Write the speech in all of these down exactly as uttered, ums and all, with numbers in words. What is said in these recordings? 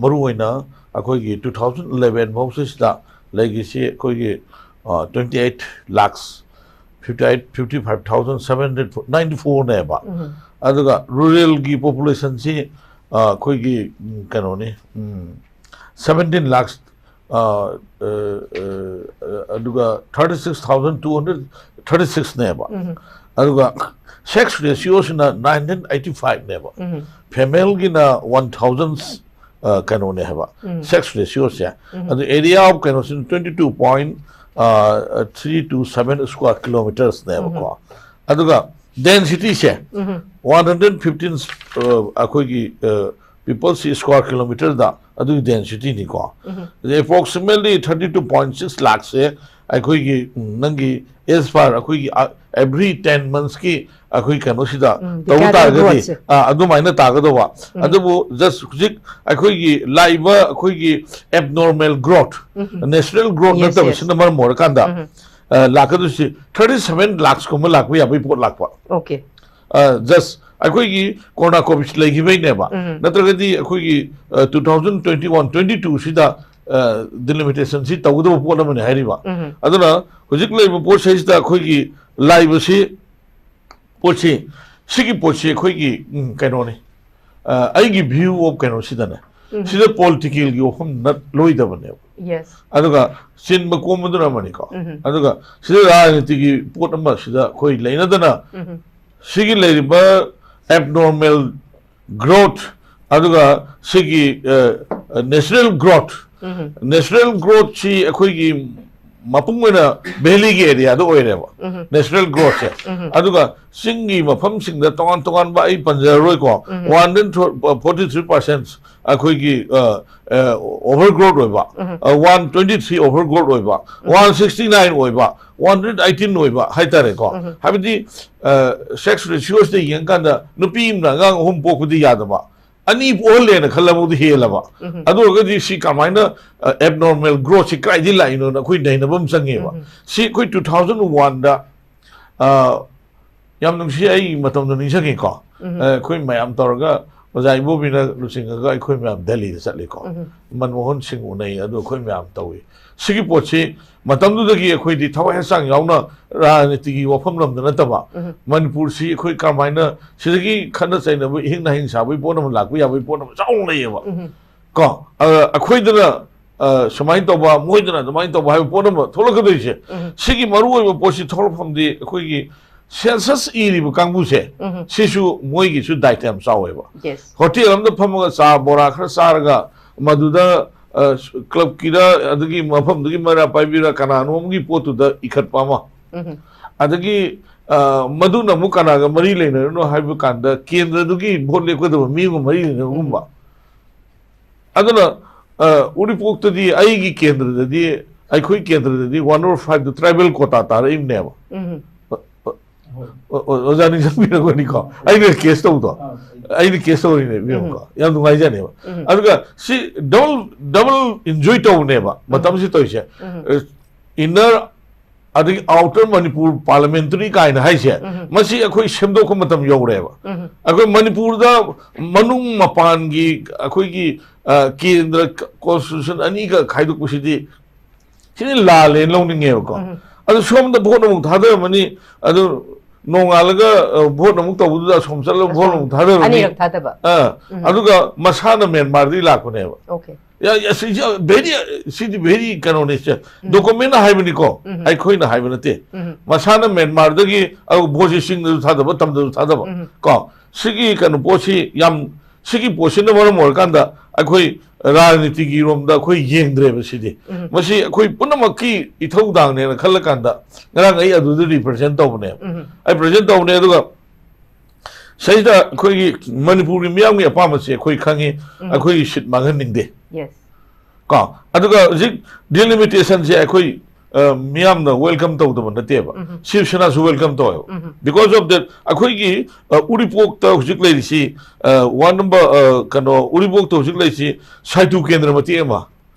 ꯃꯔꯨꯑꯣꯏꯅ ꯑꯩꯈꯣꯏꯒꯤ two thousand eleven ꯐꯥꯎꯁꯤꯗ ꯂꯩꯈꯤꯁꯤ ꯑꯩꯈꯣꯏꯒꯤ twenty eight lakhs fifty eight fifty five thousand seven hundred ninety fourꯅꯦꯕ꯫ ꯑꯗꯨꯒ ꯔꯨꯔꯦꯜꯒꯤ ꯄꯣꯄꯨꯂꯦꯁꯟꯁꯤ ꯑꯩꯈꯣꯏꯒꯤ ꯎꯝ, ꯀꯩꯅꯣꯅꯤ ꯎꯝ, seventeen lakhs, ꯑ, ꯑ, ꯑ, ꯑꯗꯨꯒ thirty six thousand two hundred thirty sixꯅꯦꯕ꯫ ꯑꯗꯨꯒ ꯁꯦꯛꯁ ꯔꯦꯁꯤꯌꯣꯁꯤꯅ nine hundred eighty fiveꯅꯦꯕ꯫ ꯐꯦꯃꯦꯜꯒꯤꯅ one thousand ꯀꯩꯅꯣꯅꯦ ꯍꯥꯏꯕ ꯁꯦꯛꯁ ꯔꯦꯁꯤꯌꯣꯁꯦ꯫ ꯑꯗꯨ ꯑꯦꯔꯤꯌꯥ ꯑꯣꯐ ꯀꯩꯅꯣꯁꯤꯅ twenty two point three two seven square kilometersꯅꯦꯕꯀꯣ꯫ ꯑꯗꯨꯒ ꯗꯦꯟꯁꯤꯇꯤꯁꯦ one hundred fifteen ꯑꯩꯈꯣꯏꯒꯤ ꯄꯤꯄꯜꯁꯤ ꯁ꯭ꯀ꯭ꯋꯥꯔ ꯀꯤꯂꯣꯃꯤꯇꯔꯗ ꯑꯗꯨꯒꯤ ꯗꯦꯟꯁꯤꯇꯤꯅꯤꯀꯣ꯫ ꯑꯗꯩ approximately thirty two point six lakhꯁꯦ ꯑꯩꯈꯣꯏꯒꯤ ꯎꯝ, ꯅꯪꯒꯤ as per ꯑꯩꯈꯣꯏꯒꯤ every ten monthsꯀꯤ ꯑꯩꯈꯣꯏ ꯀꯩꯅꯣꯁꯤꯗ ꯎꯝ, ꯇꯧꯕ decadal ꯇꯥꯔꯒꯗꯤ growthꯁꯦ꯫ ꯑꯥ, ꯑꯗꯨꯃꯥꯏꯅ ꯇꯥꯒꯗꯧꯕ꯫ ꯑꯗꯨꯕꯨ just ꯍꯧꯖꯤꯛ ꯑꯩꯈꯣꯏꯒꯤ ꯂꯥꯛꯏꯕ ꯑꯩꯈꯣꯏꯒꯤ abnormal growth natural growth Yes, yes. ꯅꯠꯇꯕꯁꯤꯅ ꯃꯔꯝ ꯑꯣꯏꯔꯀꯥꯟꯗ ꯑ, ꯂꯥꯛꯀꯗꯣꯏꯁꯤ thirty seven lakhsꯀꯨꯝꯕ ꯂꯥꯛꯄ ꯌꯥꯕꯒꯤ ꯄꯣꯠ ꯂꯥꯛꯄ꯫ Okay. ꯖꯁ ꯑꯩꯈꯣꯏꯒꯤ ꯀꯣꯔꯣꯅꯥ ꯀꯣꯚꯤꯗ ꯂꯩꯈꯤꯕꯩꯅꯦꯕ꯫ ꯅꯠꯇ꯭ꯔꯒꯗꯤ ꯑꯩꯈꯣꯏꯒꯤ two thousand twenty one twenty twoꯁꯤꯗ ꯗꯤꯂꯤꯃꯤꯇꯦꯁꯟꯁꯤ ꯇꯧꯒꯗꯕ ꯄꯣꯠ ꯑꯃꯅꯤ ꯍꯥꯏꯔꯤꯕ꯫ ꯑꯗꯨꯅ ꯍꯧꯖꯤꯛ ꯂꯩꯔꯤꯕ ꯄꯣꯠꯁꯤꯗꯩꯁꯤꯗ ꯑꯩꯈꯣꯏꯒꯤ ꯂꯥꯛꯏꯕꯁꯤ ꯄꯣꯠꯁꯤ ꯁꯤꯒꯤ ꯄꯣꯠꯁꯤ ꯑꯩꯈꯣꯏꯒꯤ ꯎꯝ, ꯀꯩꯅꯣꯅꯤ꯫ ꯑ, ꯑꯩꯒꯤ view of ꯀꯩꯅꯣꯁꯤꯗꯅꯦ ꯁꯤꯗ ꯄꯣꯂꯤꯇꯤꯀꯦꯜꯒꯤ ꯋꯥꯐꯝ ꯅꯠꯂꯣꯏꯗꯕꯅꯦꯕ꯫ Yes. ꯑꯗꯨꯒ ꯆꯤꯟꯕ ꯀꯣꯝꯕꯗꯨꯅ ꯑꯃꯅꯤꯀꯣ꯫ ꯑꯗꯨꯒ ꯁꯤꯗ ꯔꯥꯖꯅꯤꯇꯤꯒꯤ ꯄꯣꯠ ꯑꯃ ꯁꯤꯗ ꯑꯩꯈꯣꯏ ꯂꯩꯅꯗꯅ ꯁꯤꯒꯤ ꯂꯩꯔꯤꯕ abnormal growth ꯑꯗꯨꯒ ꯁꯤꯒꯤ natural growth natural growthꯁꯤ ꯑꯩꯈꯣꯏꯒꯤ ꯃꯄꯨꯡ ꯑꯣꯏꯅ ꯚꯦꯂꯤꯒꯤ ꯑꯦꯔꯤꯌꯥꯗ ꯑꯣꯏꯔꯦꯕ natural growthꯁꯦ꯫ ꯑꯗꯨꯒ ꯆꯤꯡꯒꯤ ꯃꯐꯝꯁꯤꯡꯗ ꯇꯣꯉꯥꯟ ꯇꯣꯉꯥꯟꯕ ꯑꯩ ꯄꯟꯖꯔꯔꯣꯏꯀꯣ, one hundred forty three percent ꯑꯩꯈꯣꯏꯒꯤ overgrowth ꯑꯣꯏꯕ, one twenty three overgrowth ꯑꯣꯏꯕ, one sixty nine ꯑꯣꯏꯕ, one hundred eighteen ꯑꯣꯏꯕ ꯍꯥꯏꯇꯥꯔꯦꯀꯣ꯫ ꯍꯥꯏꯕꯗꯤ ꯁꯦꯛꯁ ꯔꯦꯁꯤꯌꯣꯁꯤꯗ ꯌꯦꯡꯀꯥꯟꯗ ꯅꯨꯄꯤ ꯑꯃꯅ ꯑꯉꯥꯡ ꯑꯍꯨꯝ ꯄꯣꯛꯄꯗꯤ ꯌꯥꯗꯕ, ꯑꯅꯤ ꯄꯣꯛꯍꯜꯂꯦꯅ ꯈꯜꯂꯕꯨꯗꯤ ꯍꯦꯜꯂꯕ꯫ ꯑꯗꯨ ꯑꯣꯏꯔꯒꯗꯤ ꯁꯤ ꯀꯃꯥꯏꯅ abnormal growthꯁꯤ ꯀꯥꯏꯗꯩ ꯂꯥꯛꯏꯅꯣꯅ ꯑꯩꯈꯣꯏ ꯅꯩꯅꯕ ꯑꯃ ꯆꯪꯉꯦꯕ꯫ ꯁꯤ ꯑꯩꯈꯣꯏ two thousand oneꯗ ꯌꯥꯝ ꯅꯨꯡꯁꯤ, ꯑꯩ ꯃꯇꯝꯗꯣ ꯅꯤꯡꯁꯤꯡꯉꯤꯀꯣ꯫ ꯑꯩꯈꯣꯏ ꯃꯌꯥꯝ ꯇꯧꯔꯒ ꯑꯣꯖꯥ ꯏꯕꯣꯕꯤꯅ ꯂꯨꯆꯤꯡꯉꯒ ꯑꯩꯈꯣꯏ ꯃꯌꯥꯝ ꯗꯦꯜꯂꯤꯗ ꯆꯠꯂꯤꯀꯣ꯫ ꯃꯟꯃꯣꯍꯟ ꯁꯤꯡ ꯎꯅꯩ, ꯑꯗꯨ ꯑꯩꯈꯣꯏ ꯃꯌꯥꯝ ꯇꯧꯏ꯫ ꯁꯤꯒꯤ ꯄꯣꯠꯁꯤ ꯃꯇꯝꯗꯨꯗꯒꯤ ꯑꯩꯈꯣꯏꯗꯤ ꯊꯋꯥꯏ ꯍꯛꯆꯥꯡ ꯌꯥꯎꯅ ꯔꯥꯖꯅꯤꯇꯤꯒꯤ ꯋꯥꯐꯝ ꯂꯝꯗ ꯅꯠꯇꯕ, ꯃꯅꯤꯄꯨꯔꯁꯤ ꯑꯩꯈꯣꯏ ꯀꯔꯝꯍꯥꯏꯅ ꯁꯤꯗꯒꯤ ꯈꯠꯅ ꯆꯩꯅꯕ, ꯏꯍꯤꯡ ꯅꯥꯍꯤꯡ ꯁꯥꯕꯒꯤ ꯄꯣꯠ ꯑꯃ ꯂꯥꯛꯄ ꯌꯥꯕꯒꯤ ꯄꯣꯠ ꯑꯃ ꯆꯥꯎꯅ ꯂꯩꯌꯦꯕ꯫ ꯀꯣ, ꯑ, ꯑꯩꯈꯣꯏꯗꯅ, ꯑ, ꯁꯨꯃꯥꯏꯅ ꯇꯧꯕ, ꯃꯣꯏꯗꯅ ꯑꯗꯨꯃꯥꯏꯅ ꯇꯧꯕ ꯍꯥꯏꯕ ꯄꯣꯠ ꯑꯃ ꯊꯣꯛꯂꯛꯀꯗꯣꯏꯁꯦ꯫ ꯁꯤꯒꯤ ꯃꯔꯨꯑꯣꯏꯕ ꯄꯣꯠꯁꯤ ꯊꯣꯛꯂꯛꯐꯝꯗꯤ ꯑꯩꯈꯣꯏꯒꯤ census ꯏꯔꯤꯕ ꯀꯥꯡꯕꯨꯁꯦ, ꯁꯤꯁꯨ ꯃꯣꯏꯒꯤꯁꯨ ꯗꯥꯏꯇ ꯌꯥꯝ ꯆꯥꯎꯋꯦꯕ꯫ ꯍꯣꯇꯦꯜ ꯑꯃꯗ ꯐꯝꯃꯒ ꯆꯥ ꯕꯣꯔꯥ ꯈꯔ ꯆꯥꯔꯒ ꯃꯗꯨꯗ, ꯑ, ꯀ꯭ꯂꯕꯀꯤꯔ ꯑꯗꯒꯤ ꯃꯐꯝꯗꯨꯒꯤ ꯃꯩꯔꯥ ꯄꯥꯏꯕꯤꯔ ꯀꯅꯥꯅꯣ ꯑꯃꯒꯤ ꯄꯣꯠꯇꯨꯗ ꯏꯈꯠꯄ ꯑꯃ, ꯑꯗꯒꯤ, ꯑ, ꯃꯗꯨꯅ ꯑꯃꯨꯛ ꯀꯅꯥꯒ ꯃꯔꯤ ꯂꯩꯅꯔꯤꯅꯣ ꯍꯥꯏꯕ ꯀꯥꯟꯗ ꯀꯦꯟꯗ꯭ꯔꯗꯨꯒꯤ ꯚꯣꯠ ꯂꯦꯞꯀꯗꯕ ꯃꯤ ꯑꯃꯒ ꯃꯔꯤ ꯂꯩꯅꯕꯒꯨꯝꯕ꯫ ꯑꯗꯨꯅ, ꯑ, ꯎꯔꯤꯄꯣꯛꯇꯗꯤ ꯑꯩꯒꯤ ꯀꯦꯟꯗ꯭ꯔꯗꯗꯤ, ꯑꯩꯈꯣꯏ ꯀꯦꯟꯗ꯭ꯔꯗꯗꯤ one oh five ꯗ tribal quota ꯇꯥꯔꯛꯏꯕꯅꯦꯕ꯫ ꯑꯣ-, ꯑꯣ-, ꯑꯣꯖꯥ ꯅꯤꯡꯁꯤꯡꯕꯤꯔꯝꯒꯅꯤꯀꯣ, ꯑꯩꯅ ꯀꯦꯁ ꯇꯧꯕꯗꯣ, ꯑꯩꯅ ꯀꯦꯁ ꯇꯧꯔꯤꯅꯦ ꯏꯕꯦꯝꯃꯀꯣ꯫ ꯌꯥꯝ ꯅꯨꯡꯉꯥꯏꯖꯅꯦꯕ꯫ ꯑꯗꯨꯒ ꯁꯤ double double enjoy ꯇꯧꯕꯅꯦꯕ ꯃꯇꯝꯁꯤ ꯇꯧꯔꯤꯁꯦ꯫ ꯑ, inner ꯑꯗꯒꯤ outer ꯃꯅꯤꯄꯨꯔ parliamentary ꯀꯥꯏꯅ ꯍꯥꯏꯁꯦ, ꯃꯁꯤ ꯑꯩꯈꯣꯏ ꯁꯦꯝꯗꯣꯛꯄ ꯃꯇꯝ ꯌꯧꯔꯦꯕ꯫ ꯑꯩꯈꯣꯏ ꯃꯅꯤꯄꯨꯔꯗ ꯃꯅꯨꯡ ꯃꯄꯥꯟꯒꯤ ꯑꯩꯈꯣꯏꯒꯤ, ꯑ, ꯀꯦꯟꯗ꯭ꯔ constitution ꯑꯅꯤꯒ ꯈꯥꯏꯗꯣꯛꯄꯁꯤꯗꯤ ꯁꯤꯗꯤ ꯂꯥꯜꯂꯦꯅ ꯂꯧꯅꯤꯡꯉꯦꯕꯀꯣ꯫ ꯑꯗꯨ ꯁꯣꯝꯗ ꯚꯣꯠ ꯑꯃꯨꯛ ꯊꯥꯗꯔꯝꯃꯅꯤ, ꯑꯗꯨ ꯅꯣꯡꯉꯥꯜꯂꯒ, ꯑ, ꯚꯣꯠ ꯑꯃꯨꯛ ꯇꯧꯕꯗꯨꯗ ꯑꯁꯣꯝ ꯆꯠꯂꯒ ꯚꯣꯠ ꯑꯁꯣꯝ ꯑꯃꯨꯛ ꯊꯥꯗꯔꯝꯃꯅꯤ꯫ ꯑꯅꯤꯔꯛ ꯊꯥꯗꯕ꯫ ꯑ, ꯑꯗꯨꯒ ꯃꯁꯥꯅ ꯃ꯭ꯌꯥꯟꯃꯥꯔꯗꯒꯤ ꯂꯥꯛꯄꯅꯦꯕ꯫ Okay꯫ ꯌꯥ, ꯌꯥ, ꯁꯤ, ꯁꯤ very, ꯁꯤꯗꯤ very ꯀꯩꯅꯣꯅꯤ ꯁꯦ꯫ Document ꯍꯥꯏꯕꯅꯤꯀꯣ, ꯑꯩꯈꯣꯏꯅ ꯍꯥꯏꯕ ꯅꯠꯇꯦ꯫ ꯃꯁꯥꯅ ꯃ꯭ꯌꯥꯟꯃꯥꯔꯗꯒꯤ, ꯑ, ꯚꯣꯠꯁꯤ ꯆꯤꯡꯗꯁꯨ ꯊꯥꯗꯕ, ꯇꯝꯗꯁꯨ ꯊꯥꯗꯕ꯫ ꯀꯣ, ꯁꯤꯒꯤ ꯀꯩꯅꯣ ꯄꯣꯠꯁꯤ ꯌꯥꯝ, ꯁꯤꯒꯤ ꯄꯣꯠꯁꯤꯅ ꯃꯔꯝ ꯑꯣꯏꯔꯀꯥꯟꯗ ꯑꯩꯈꯣꯏ ꯔꯥꯖꯅꯤꯇꯤꯒꯤ ꯔꯣꯝꯗ ꯑꯩꯈꯣꯏ ꯌꯦꯡꯗ꯭ꯔꯦꯕ ꯁꯤꯗꯤ꯫ ꯃꯁꯤ ꯑꯩꯈꯣꯏ ꯄꯨꯝꯅꯃꯛꯀꯤ ꯏꯊꯧꯗꯥꯡꯅꯦꯅ ꯈꯜꯂꯀꯥꯟꯗ ꯉꯔꯥꯡ ꯑꯩ ꯑꯗꯨꯗ represent ꯇꯧꯕꯅꯦꯕ꯫ ꯑꯩ present ꯇꯧꯕꯅꯦ, ꯑꯗꯨꯒ ꯁꯤꯗ ꯑꯩꯈꯣꯏꯒꯤ ꯃꯅꯤꯄꯨꯔꯒꯤ ꯃꯤꯌꯥꯝꯒꯤ ꯑꯄꯥꯝꯕꯁꯦ ꯑꯩꯈꯣꯏ ꯈꯪꯉꯤ, ꯑꯩꯈꯣꯏꯒꯤ seat ꯃꯥꯡꯍꯟꯅꯤꯡꯗꯦ꯫ Yes꯫ ꯀꯣ, ꯑꯗꯨꯒ ꯍꯧꯖꯤꯛ delimitationꯁꯦ ꯑꯩꯈꯣꯏ, ꯑ, ꯃꯤꯌꯥꯝꯅ welcome ꯇꯧꯗꯕ ꯅꯠꯇꯦꯕ꯫ ꯁꯤꯕ ꯁꯦꯅꯥꯁꯨ welcome ꯇꯧꯋꯦꯕ꯫ Because of that, ꯑꯩꯈꯣꯏꯒꯤ, ꯑ, ꯎꯔꯤꯄꯣꯛꯇ ꯍꯧꯖꯤꯛ ꯂꯩꯔꯤꯁꯤ, ꯑ, ward number, ꯑ, ꯀꯩꯅꯣ, ꯎꯔꯤꯄꯣꯛꯇ ꯍꯧꯖꯤꯛ ꯂꯩꯔꯤꯁꯤ ꯁꯥꯏꯇꯨ ꯀꯦꯟꯗ꯭ꯔ ꯃꯇꯦꯛ ꯑꯃ,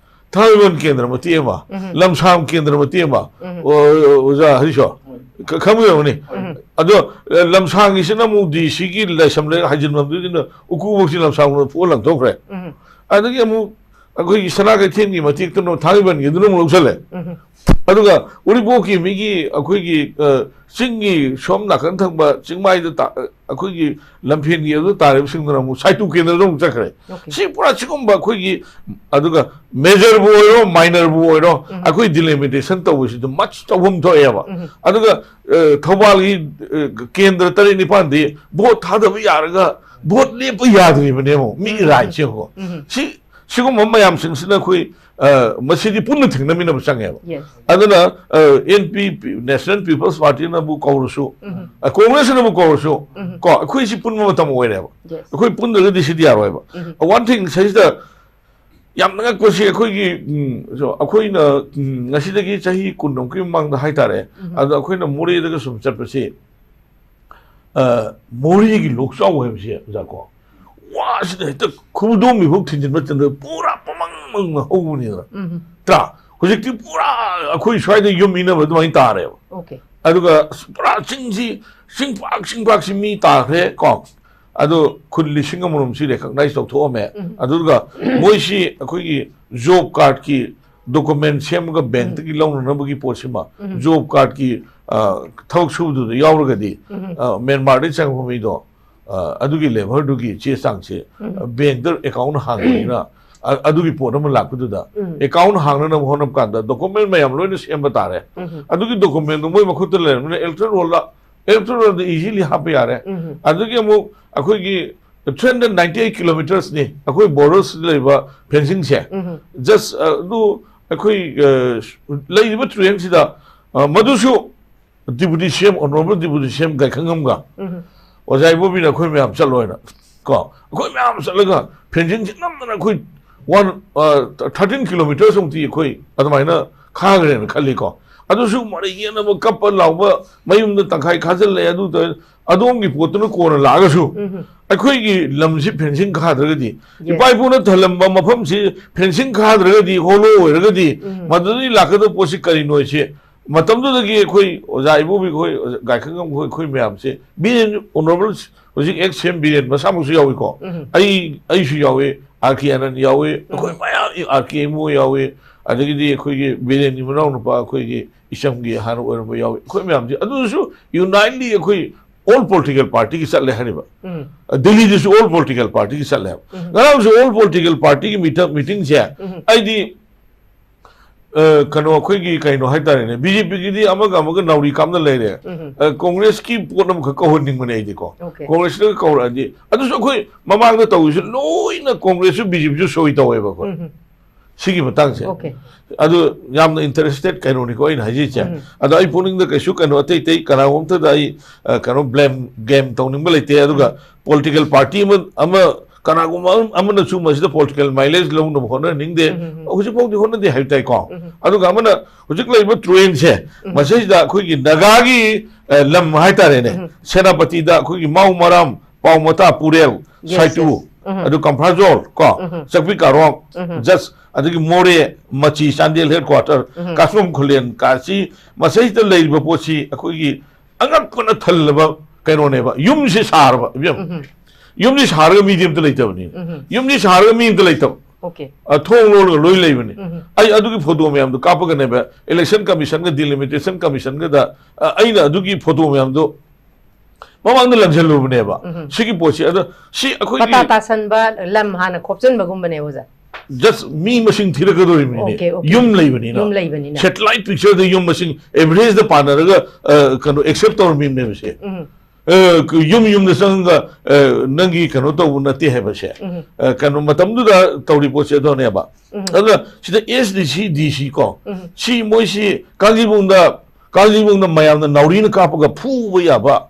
ꯊꯥꯡꯃꯩꯕꯟ ꯀꯦꯟꯗ꯭ꯔ ꯃꯇꯦꯛ ꯑꯃ, ꯂꯝꯁꯥꯝ ꯀꯦꯟꯗ꯭ꯔ ꯃꯇꯦꯛ ꯑꯃ, ꯑꯣ, ꯑꯣꯖꯥ ꯍꯔꯤꯁꯣ, ꯈ- ꯈꯪꯕꯤꯔꯝꯒꯅꯤ꯫ ꯑꯗꯣ, ꯑ, ꯂꯝꯁꯥꯡꯒꯤꯁꯤꯅ ꯑꯃꯨꯛ ꯗꯤ ꯁꯤꯒꯤ ꯂꯥꯏꯁ꯭ꯔꯝ ꯂꯩ ꯍꯥꯏꯖꯤꯟꯐꯝꯗꯨꯗ ꯎꯀꯨꯕꯣꯛꯁꯤ ꯂꯝꯁꯥꯡ ꯐꯨꯛꯑ ꯂꯪꯊꯣꯛꯈ꯭ꯔꯦ꯫ ꯑꯗꯒꯤ ꯑꯃꯨꯛ ꯑꯩꯈꯣꯏꯒꯤ ꯁꯅꯥ ꯀꯩꯊꯦꯜꯒꯤ ꯃꯇꯦꯛꯇꯨꯅ ꯊꯥꯡꯃꯩꯕꯟꯒꯤꯗꯨꯅ ꯑꯃꯨꯛ ꯂꯧꯁꯜꯂꯦ꯫ ꯑꯗꯨꯒ ꯎꯔꯤꯄꯣꯛꯀꯤ ꯃꯤꯒꯤ ꯑꯩꯈꯣꯏꯒꯤ, ꯑ, ꯆꯤꯡꯒꯤ ꯁꯣꯝ ꯅꯥꯀꯟ ꯊꯪꯕ ꯆꯤꯡꯃꯥꯏꯗ ꯇꯥ-, ꯑ, ꯑꯩꯈꯣꯏꯒꯤ ꯂꯝꯐꯦꯟꯒꯤ ꯑꯗꯨ ꯇꯥꯔꯤꯕꯁꯤꯡꯗꯨꯅ ꯑꯃꯨꯛ ꯁꯥꯏꯇꯨ ꯀꯦꯟꯗ꯭ꯔꯗ ꯑꯃꯨꯛ ꯆꯠꯈ꯭ꯔꯦ꯫ ꯁꯤ ꯄꯨꯔꯥ ꯁꯤꯒꯨꯝꯕ ꯑꯩꯈꯣꯏꯒꯤ, ꯑꯗꯨꯒ ꯃꯦꯖꯔꯕꯨ ꯑꯣꯏꯔꯣ, ꯃꯥꯏꯅꯔꯕꯨ ꯑꯣꯏꯔꯣ, ꯑꯩꯈꯣꯏ ꯗꯤꯂꯤꯃꯤꯇꯦꯁꯟ ꯇꯧꯕꯁꯤꯗ ꯃꯁ ꯇꯧꯐꯝ ꯊꯣꯛꯑꯦꯕ꯫ ꯑꯗꯨꯒ, ꯑ, ꯊꯧꯕꯥꯜꯒꯤ, ꯑ, ꯀꯦꯟꯗ꯭ꯔ ꯇꯔꯦꯠ ꯅꯤꯄꯥꯟꯗꯤ ꯚꯣꯠ ꯊꯥꯗꯕ ꯌꯥꯔꯒ ꯚꯣꯠ ꯂꯦꯞꯄ ꯌꯥꯗ꯭ꯔꯤꯕꯅꯦꯕ ꯃꯤꯒꯤ ꯔꯥꯏꯠꯁꯦ ꯌꯦꯡꯉꯣ꯫ ꯁꯤ, ꯁꯤꯒꯨꯝꯕ ꯃꯌꯥꯝꯁꯤꯡꯁꯤꯅ ꯑꯩꯈꯣꯏ, ꯑ, ꯃꯁꯤꯗꯤ ꯄꯨꯟꯅ ꯊꯦꯡꯅꯃꯤꯟꯅꯕ ꯆꯪꯉꯦꯕ꯫ ꯑꯗꯨꯅ, ꯑ, NPP, National People's Partyꯅꯕꯨ ꯀꯧꯔꯁꯨ, ꯑ, ꯀꯣꯡꯒ꯭ꯔꯦꯁꯅꯕꯨ ꯀꯧꯔꯁꯨ, ꯀꯣ, ꯑꯩꯈꯣꯏꯁꯤ ꯄꯨꯟꯕ ꯃꯇꯝ ꯑꯣꯏꯔꯦꯕ꯫ ꯑꯩꯈꯣꯏ ꯄꯨꯟꯗ꯭ꯔꯒꯗꯤ ꯁꯤꯗꯤ ꯌꯥꯔꯣꯏꯕ꯫ One thing ꯁꯤꯗ ꯌꯥꯝꯅ ꯉꯛꯄꯁꯤ ꯑꯩꯈꯣꯏꯒꯤ, ꯎꯝ, so ꯑꯩꯈꯣꯏꯅ, ꯎꯝ, ꯉꯁꯤꯗꯒꯤ ꯆꯍꯤ ꯀꯨꯟꯃꯨꯛꯀꯤ ꯃꯃꯥꯡꯗ ꯍꯥꯏꯇꯥꯔꯦ, ꯑꯗ ꯑꯩꯈꯣꯏꯅ ꯃꯣꯔꯦꯗꯒ ꯁꯨꯝ ꯆꯠꯄꯁꯤ, ꯑ, ꯃꯣꯔꯦꯒꯤ ꯂꯣꯛꯆꯥꯎ ꯍꯥꯏꯕꯁꯦ, ꯑꯣꯖꯥ ꯀꯣ, ꯋꯥꯁꯤꯗ ꯍꯦꯛꯇ ꯈꯨꯗꯣꯝꯕꯤꯐꯥꯎ ꯊꯤꯟꯖꯤꯟꯕ ꯆꯟꯗ ꯄꯨꯔꯥ ꯄꯃꯪ ꯃꯪꯅ ꯍꯧꯕꯅꯤꯗꯅ꯫ ꯅꯠꯇ꯭ꯔꯥ? ꯍꯧꯖꯤꯛꯇꯤ ꯄꯨꯔꯥ ꯑꯩꯈꯣꯏ ꯁ꯭ꯋꯥꯏꯗ ꯌꯨꯝ ꯏꯅꯕ ꯑꯗꯨꯃꯥꯏꯅ ꯇꯥꯔꯦꯕ꯫ ꯑꯗꯨꯒ ꯑꯁ, ꯄꯨꯔꯥ ꯆꯤꯡꯁꯤ, ꯆꯤꯡꯄꯥꯛ, ꯆꯤꯡꯄꯥꯛꯁꯤ ꯃꯤ ꯇꯥꯈ꯭ꯔꯦ ꯀꯣ꯫ ꯑꯗꯣ ꯈꯨꯟ ꯂꯤꯁꯤꯡ ꯑꯃꯔꯣꯝꯁꯤ recognize ꯇꯧꯊꯣꯛꯑꯝꯃꯦ꯫ ꯑꯗꯨꯒ ꯃꯣꯏꯁꯤ ꯑꯩꯈꯣꯏꯒꯤ job cardꯀꯤ document ꯁꯦꯝꯃꯒ bankꯇꯒꯤ ꯂꯧꯅꯅꯕꯒꯤ ꯄꯣꯠꯁꯤꯃ, job cardꯀꯤ, ꯑ, ꯊꯕꯛ ꯁꯨꯕꯗꯨꯗ ꯌꯥꯎꯔꯒꯗꯤ, ꯑ, ꯃ꯭ꯌꯥꯟꯃꯥꯔꯗꯒꯤ ꯆꯪꯉꯛꯄ ꯃꯤꯗꯣ, ꯑ, ꯑꯗꯨꯒꯤ labourꯗꯨꯒꯤ ꯆꯦ ꯆꯥꯡꯁꯦ, ꯑ, bankꯇ account ꯍꯥꯡꯕꯅꯤꯅ, ꯑ, ꯑꯗꯨꯒꯤ ꯄꯣꯠ ꯑꯃ ꯂꯥꯛꯄꯗꯨꯗ, account ꯍꯥꯡꯅꯅꯕ ꯍꯣꯠꯅꯕ ꯀꯥꯟꯗ document ꯃꯌꯥꯝ ꯂꯣꯏꯅ ꯁꯦꯝꯕ ꯇꯥꯔꯦ꯫ ꯑꯗꯨꯒꯤ documentꯗꯨ ꯃꯣꯏ ꯃꯈꯨꯠꯇ ꯂꯩꯔꯕꯅꯤꯅ electoral rollꯗ, electoral rollꯗ easily ꯍꯥꯞꯄ ꯌꯥꯔꯦ꯫ ꯑꯗꯒꯤ ꯑꯃꯨꯛ ꯑꯩꯈꯣꯏꯒꯤ three hundred ninety eight kilometersꯅꯤ ꯑꯩꯈꯣꯏ borderꯁꯤꯗ ꯂꯩꯕ fencingꯁꯦ꯫ Just, ꯑ, ꯑꯗꯨ ꯑꯩꯈꯣꯏ, ꯑ, ꯂꯩꯔꯤꯕ terrainꯁꯤꯗ, ꯑ, ꯃꯗꯨꯁꯨ Deputy CM, Honourable Deputy CM ꯒꯥꯏꯈꯪꯉꯝꯒ ꯑꯣꯖꯥ ꯏꯕꯣꯕꯤꯅ ꯑꯩꯈꯣꯏ ꯃꯌꯥꯝ ꯆꯠꯂꯣꯏꯅ, ꯀꯣ, ꯑꯩꯈꯣꯏ ꯃꯌꯥꯝ ꯆꯠꯂꯒ fencingꯁꯤ ꯅꯝꯗꯅ ꯑꯩꯈꯣꯏ one, ꯑ, thirteen kilometres ꯃꯨꯛꯇꯤ ꯑꯩꯈꯣꯏ ꯑꯗꯨꯃꯥꯏꯅ ꯈꯥꯈ꯭ꯔꯦꯅ ꯈꯜꯂꯤꯀꯣ꯫ ꯑꯗꯨꯁꯨ ꯃꯔꯩ ꯌꯦꯠꯅꯕ, ꯀꯞꯄ ꯂꯥꯎꯕ, ꯃꯌꯨꯝꯗ ꯇꯪꯈꯥꯏ ꯈꯥꯖꯤꯜꯂꯦ, ꯑꯗꯨ ꯇꯧꯋꯦ꯫ ꯑꯗꯣꯝꯒꯤ ꯄꯣꯠꯇꯨꯅ ꯀꯣꯟꯅ ꯂꯥꯛꯑꯒꯁꯨ, ꯑꯩꯈꯣꯏꯒꯤ ꯂꯝꯁꯤ fencing ꯈꯥꯗ꯭ꯔꯒꯗꯤ, ꯏꯄꯥ ꯏꯄꯨꯅ ꯊꯜꯂꯝꯕ ꯃꯐꯝꯁꯤ fencing ꯈꯥꯗ꯭ꯔꯒꯗꯤ, hollow ꯑꯣꯏꯔꯒꯗꯤ, ꯃꯗꯨꯗꯒꯤ ꯂꯥꯛꯀꯗꯕ ꯄꯣꯠꯁꯤ ꯀꯔꯤꯅꯣ ꯍꯥꯏꯁꯦ ꯃꯇꯝꯗꯨꯗꯒꯤ ꯑꯩꯈꯣꯏ ꯑꯣꯖꯥ ꯏꯕꯣꯕꯤ ꯈꯣꯏ, ꯑꯣꯖꯥ ꯒꯥꯏꯈꯪꯉꯝ ꯈꯣꯏ, ꯑꯩꯈꯣꯏ ꯃꯌꯥꯝꯁꯦ, ꯕꯤꯔꯦꯟ, ꯑꯣꯅꯔꯦꯕꯜ ꯍꯧꯖꯤꯛ ꯑꯦꯛꯁ ꯁꯤ ꯑꯦꯝ ꯕꯤꯔꯦꯟ ꯃꯁꯥꯃꯛꯁꯨ ꯌꯥꯎꯏꯀꯣ꯫ ꯑꯩ, ꯑꯩꯁꯨ ꯌꯥꯎꯏ, ꯑꯥꯔ ꯀꯦ ꯑꯥꯅꯟ ꯌꯥꯎꯏ, ꯑꯩꯈꯣꯏ ꯃꯌꯥꯝ, ꯑꯥꯔ ꯀꯦ ꯏꯃꯣ ꯌꯥꯎꯏ, ꯑꯗꯒꯤꯗꯤ ꯑꯩꯈꯣꯏꯒꯤ ꯕꯤꯔꯦꯟꯒꯤ ꯃꯅꯥꯎꯅꯨꯄꯥ ꯑꯩꯈꯣꯏꯒꯤ ꯏꯆꯝꯒꯤ ꯍꯥꯟꯅ ꯑꯣꯏꯔꯝꯕ ꯌꯥꯎꯏ꯫ ꯑꯩꯈꯣꯏ ꯃꯌꯥꯝꯁꯦ ꯑꯗꯨꯁꯨ unitely ꯑꯩꯈꯣꯏ all political partyꯒꯤ ꯆꯠꯂꯦ ꯍꯥꯏꯔꯤꯕ꯫ ꯗꯤꯜꯂꯤꯗꯁꯨ all political partyꯒꯤ ꯆꯠꯂꯦ ꯍꯥꯏꯕ꯫ ꯉꯔꯥꯡꯁꯨ all political partyꯒꯤ meeting, meetingꯁꯦ ꯑꯩꯗꯤ ꯑ, ꯀꯩꯅꯣ, ꯑꯩꯈꯣꯏꯒꯤ ꯀꯩꯅꯣ ꯍꯥꯏꯇꯥꯔꯦꯅꯦ, ꯕꯤ ꯖꯦ ꯄꯤꯒꯤꯗꯤ ꯑꯃꯒ ꯑꯃꯒ ꯅꯥꯎꯔꯤ ꯀꯥꯞꯅ ꯂꯩꯔꯦ꯫ ꯑ, ꯀꯣꯡꯒ꯭ꯔꯦꯁꯀꯤ ꯄꯣꯠ ꯑꯃꯈꯛ ꯀꯧꯍꯟꯅꯤꯡꯕꯅꯦ ꯑꯩꯗꯤꯀꯣ꯫ ꯀꯣꯡꯒ꯭ꯔꯦꯁꯅꯒ ꯀꯧꯔꯛꯑꯗꯤ, ꯑꯗꯨꯁꯨ ꯑꯩꯈꯣꯏ ꯃꯃꯥꯡꯗ ꯇꯧꯔꯤꯁꯦ ꯂꯣꯏꯅ ꯀꯣꯡꯒ꯭ꯔꯦꯁꯁꯨ ꯕꯤ ꯖꯦ ꯄꯤꯁꯨ ꯁꯣꯏ ꯇꯧꯋꯦꯕ ꯑꯩꯈꯣꯏ꯫ ꯁꯤꯒꯤ ꯃꯇꯥꯡꯁꯦ꯫ ꯑꯗꯨ ꯌꯥꯝꯅ interested ꯀꯩꯅꯣꯅꯤꯀꯣ ꯑꯩꯅ ꯍꯥꯏꯖꯔꯤꯁꯦ꯫ ꯑꯗꯣ ꯑꯩ ꯄꯨꯛꯅꯤꯡꯗ ꯀꯩꯁꯨ ꯀꯩꯅꯣ ꯑꯇꯩ ꯑꯇꯩ ꯀꯅꯥꯒꯨꯝꯕꯗ ꯑꯩ, ꯑ, ꯀꯩꯅꯣ, blame game ꯇꯧꯅꯤꯡꯕ ꯂꯩꯇꯦ꯫ ꯑꯗꯨꯒ political party ꯑꯃ, ꯑꯃ ꯀꯅꯥꯒꯨꯝꯕ ꯑꯃ-, ꯑꯃꯅꯁꯨ ꯃꯁꯤꯗ political mileage ꯂꯧꯅꯕ ꯍꯣꯠꯅꯅꯤꯡꯗꯦ꯫ ꯍꯧꯖꯤꯛ ꯐꯥꯎꯗꯤ ꯍꯣꯠꯅꯗꯦ ꯍꯥꯏꯕ ꯇꯥꯏꯀꯣ꯫ ꯑꯗꯨꯒ ꯑꯃꯅ ꯍꯧꯖꯤꯛ ꯂꯩꯔꯤꯕ trendꯁꯦ, ꯃꯁꯤꯗ ꯑꯩꯈꯣꯏꯒꯤ ꯅꯥꯒꯥꯒꯤ, ꯑ, ꯂꯝ ꯍꯥꯏꯇꯥꯔꯦꯅꯦ, ꯁꯦꯅꯥꯄꯇꯤꯗ ꯑꯩꯈꯣꯏꯒꯤ ꯃꯥꯎ ꯃꯔꯥꯝ, ꯄꯥꯎ ꯃꯇꯥ, ꯄꯨꯔꯦꯜ, ꯁꯥꯏꯇꯨ, ꯑꯗꯨ ꯀꯝꯐꯥꯖꯣꯜ ꯀꯣ, ꯆꯥꯛꯄꯤ ꯀꯥꯔꯣꯡ, ꯖꯁ, ꯑꯗꯒꯤ ꯃꯣꯔꯦ, ꯃꯆꯤ, ꯆꯥꯟꯗꯦꯜ headquarter, ꯀꯥꯁꯣꯝ ꯈꯨꯂꯦꯟ, ꯀꯥꯁꯤ, ꯃꯁꯤꯗ ꯂꯩꯔꯤꯕ ꯄꯣꯠꯁꯤ ꯑꯩꯈꯣꯏꯒꯤ ꯑꯉꯛꯄꯅ ꯊꯜꯂꯕ ꯀꯩꯅꯣꯅꯦꯕ꯫ ꯌꯨꯝꯁꯤ ꯁꯥꯔꯕ, ꯏꯕꯦꯝ꯫ ꯌꯨꯝꯁꯤ ꯁꯥꯔꯒ ꯃꯤꯗꯤ ꯑꯝꯇ ꯂꯩꯇꯕꯅꯤ꯫ ꯌꯨꯝꯁꯤ ꯁꯥꯔꯒ ꯃꯤ ꯑꯝꯇ ꯂꯩꯇꯕ꯫ ꯑ, ꯊꯣꯡ ꯂꯣꯜꯂꯒ ꯂꯣꯏ ꯂꯩꯕꯅꯤ꯫ ꯑꯩ ꯑꯗꯨꯒꯤ photo ꯃꯌꯥꯝꯗꯣ ꯀꯥꯞꯄꯒꯅꯦꯕ, election commissionꯒ, delimitation commissionꯒꯗ, ꯑ, ꯑꯩꯅ ꯑꯗꯨꯒꯤ photo ꯃꯌꯥꯝꯗꯣ ꯃꯃꯥꯡꯗ ꯂꯪꯁꯤꯜꯂꯨꯕꯅꯦꯕ꯫ ꯁꯤꯒꯤ ꯄꯣꯠꯁꯤ, ꯑꯗꯣ ꯁꯤ ꯑꯩꯈꯣꯏꯒꯤ ꯄꯇꯥ ꯇꯥꯁꯟꯕ, ꯂꯝ ꯍꯥꯟꯅ ꯈꯣꯞꯆꯤꯟꯕꯒꯨꯝꯕꯅꯦ, ꯑꯣꯖꯥ꯫ Just ꯃꯤ ꯃꯁꯤꯡ ꯊꯤꯔꯛꯀꯗꯧꯔꯤꯕꯅꯤꯅꯦ꯫ Okay, okay. ꯌꯨꯝ ꯂꯩꯕꯅꯤꯅ꯫ ꯌꯨꯝ ꯂꯩꯕꯅꯤꯅ꯫ Satellite pictureꯗ ꯌꯨꯝ ꯃꯁꯤꯡ averageꯗ ꯄꯥꯟꯅꯔꯒ, ꯑ, ꯀꯩꯅꯣ, accept ꯇꯧꯔꯝꯃꯤꯕꯅꯦꯕ ꯁꯦ꯫ ꯑ, ꯀ-, ꯌꯨꯝ ꯌꯨꯝꯗ ꯆꯪꯉꯒ, ꯑ, ꯅꯪꯒꯤ ꯀꯩꯅꯣ ꯇꯧꯕ ꯅꯠꯇꯦ ꯍꯥꯏꯕꯁꯦ꯫ ꯑ, ꯀꯩꯅꯣ, ꯃꯇꯝꯗꯨꯗ ꯇꯧꯔꯤ ꯄꯣꯠꯁꯦ ꯑꯗꯨꯅꯦꯕ꯫ ꯑꯗꯨꯅ ꯁꯤꯗ S D C, D C ꯀꯣ, ꯁꯤ ꯃꯣꯏꯁꯤ ꯀꯥꯡꯖꯩꯕꯨꯡꯗ, ꯀꯥꯡꯖꯩꯕꯨꯡꯗ ꯃꯌꯥꯝꯅ ꯅꯥꯎꯔꯤꯅ ꯀꯥꯞꯄꯒ ꯐꯨꯕ ꯌꯥꯕ,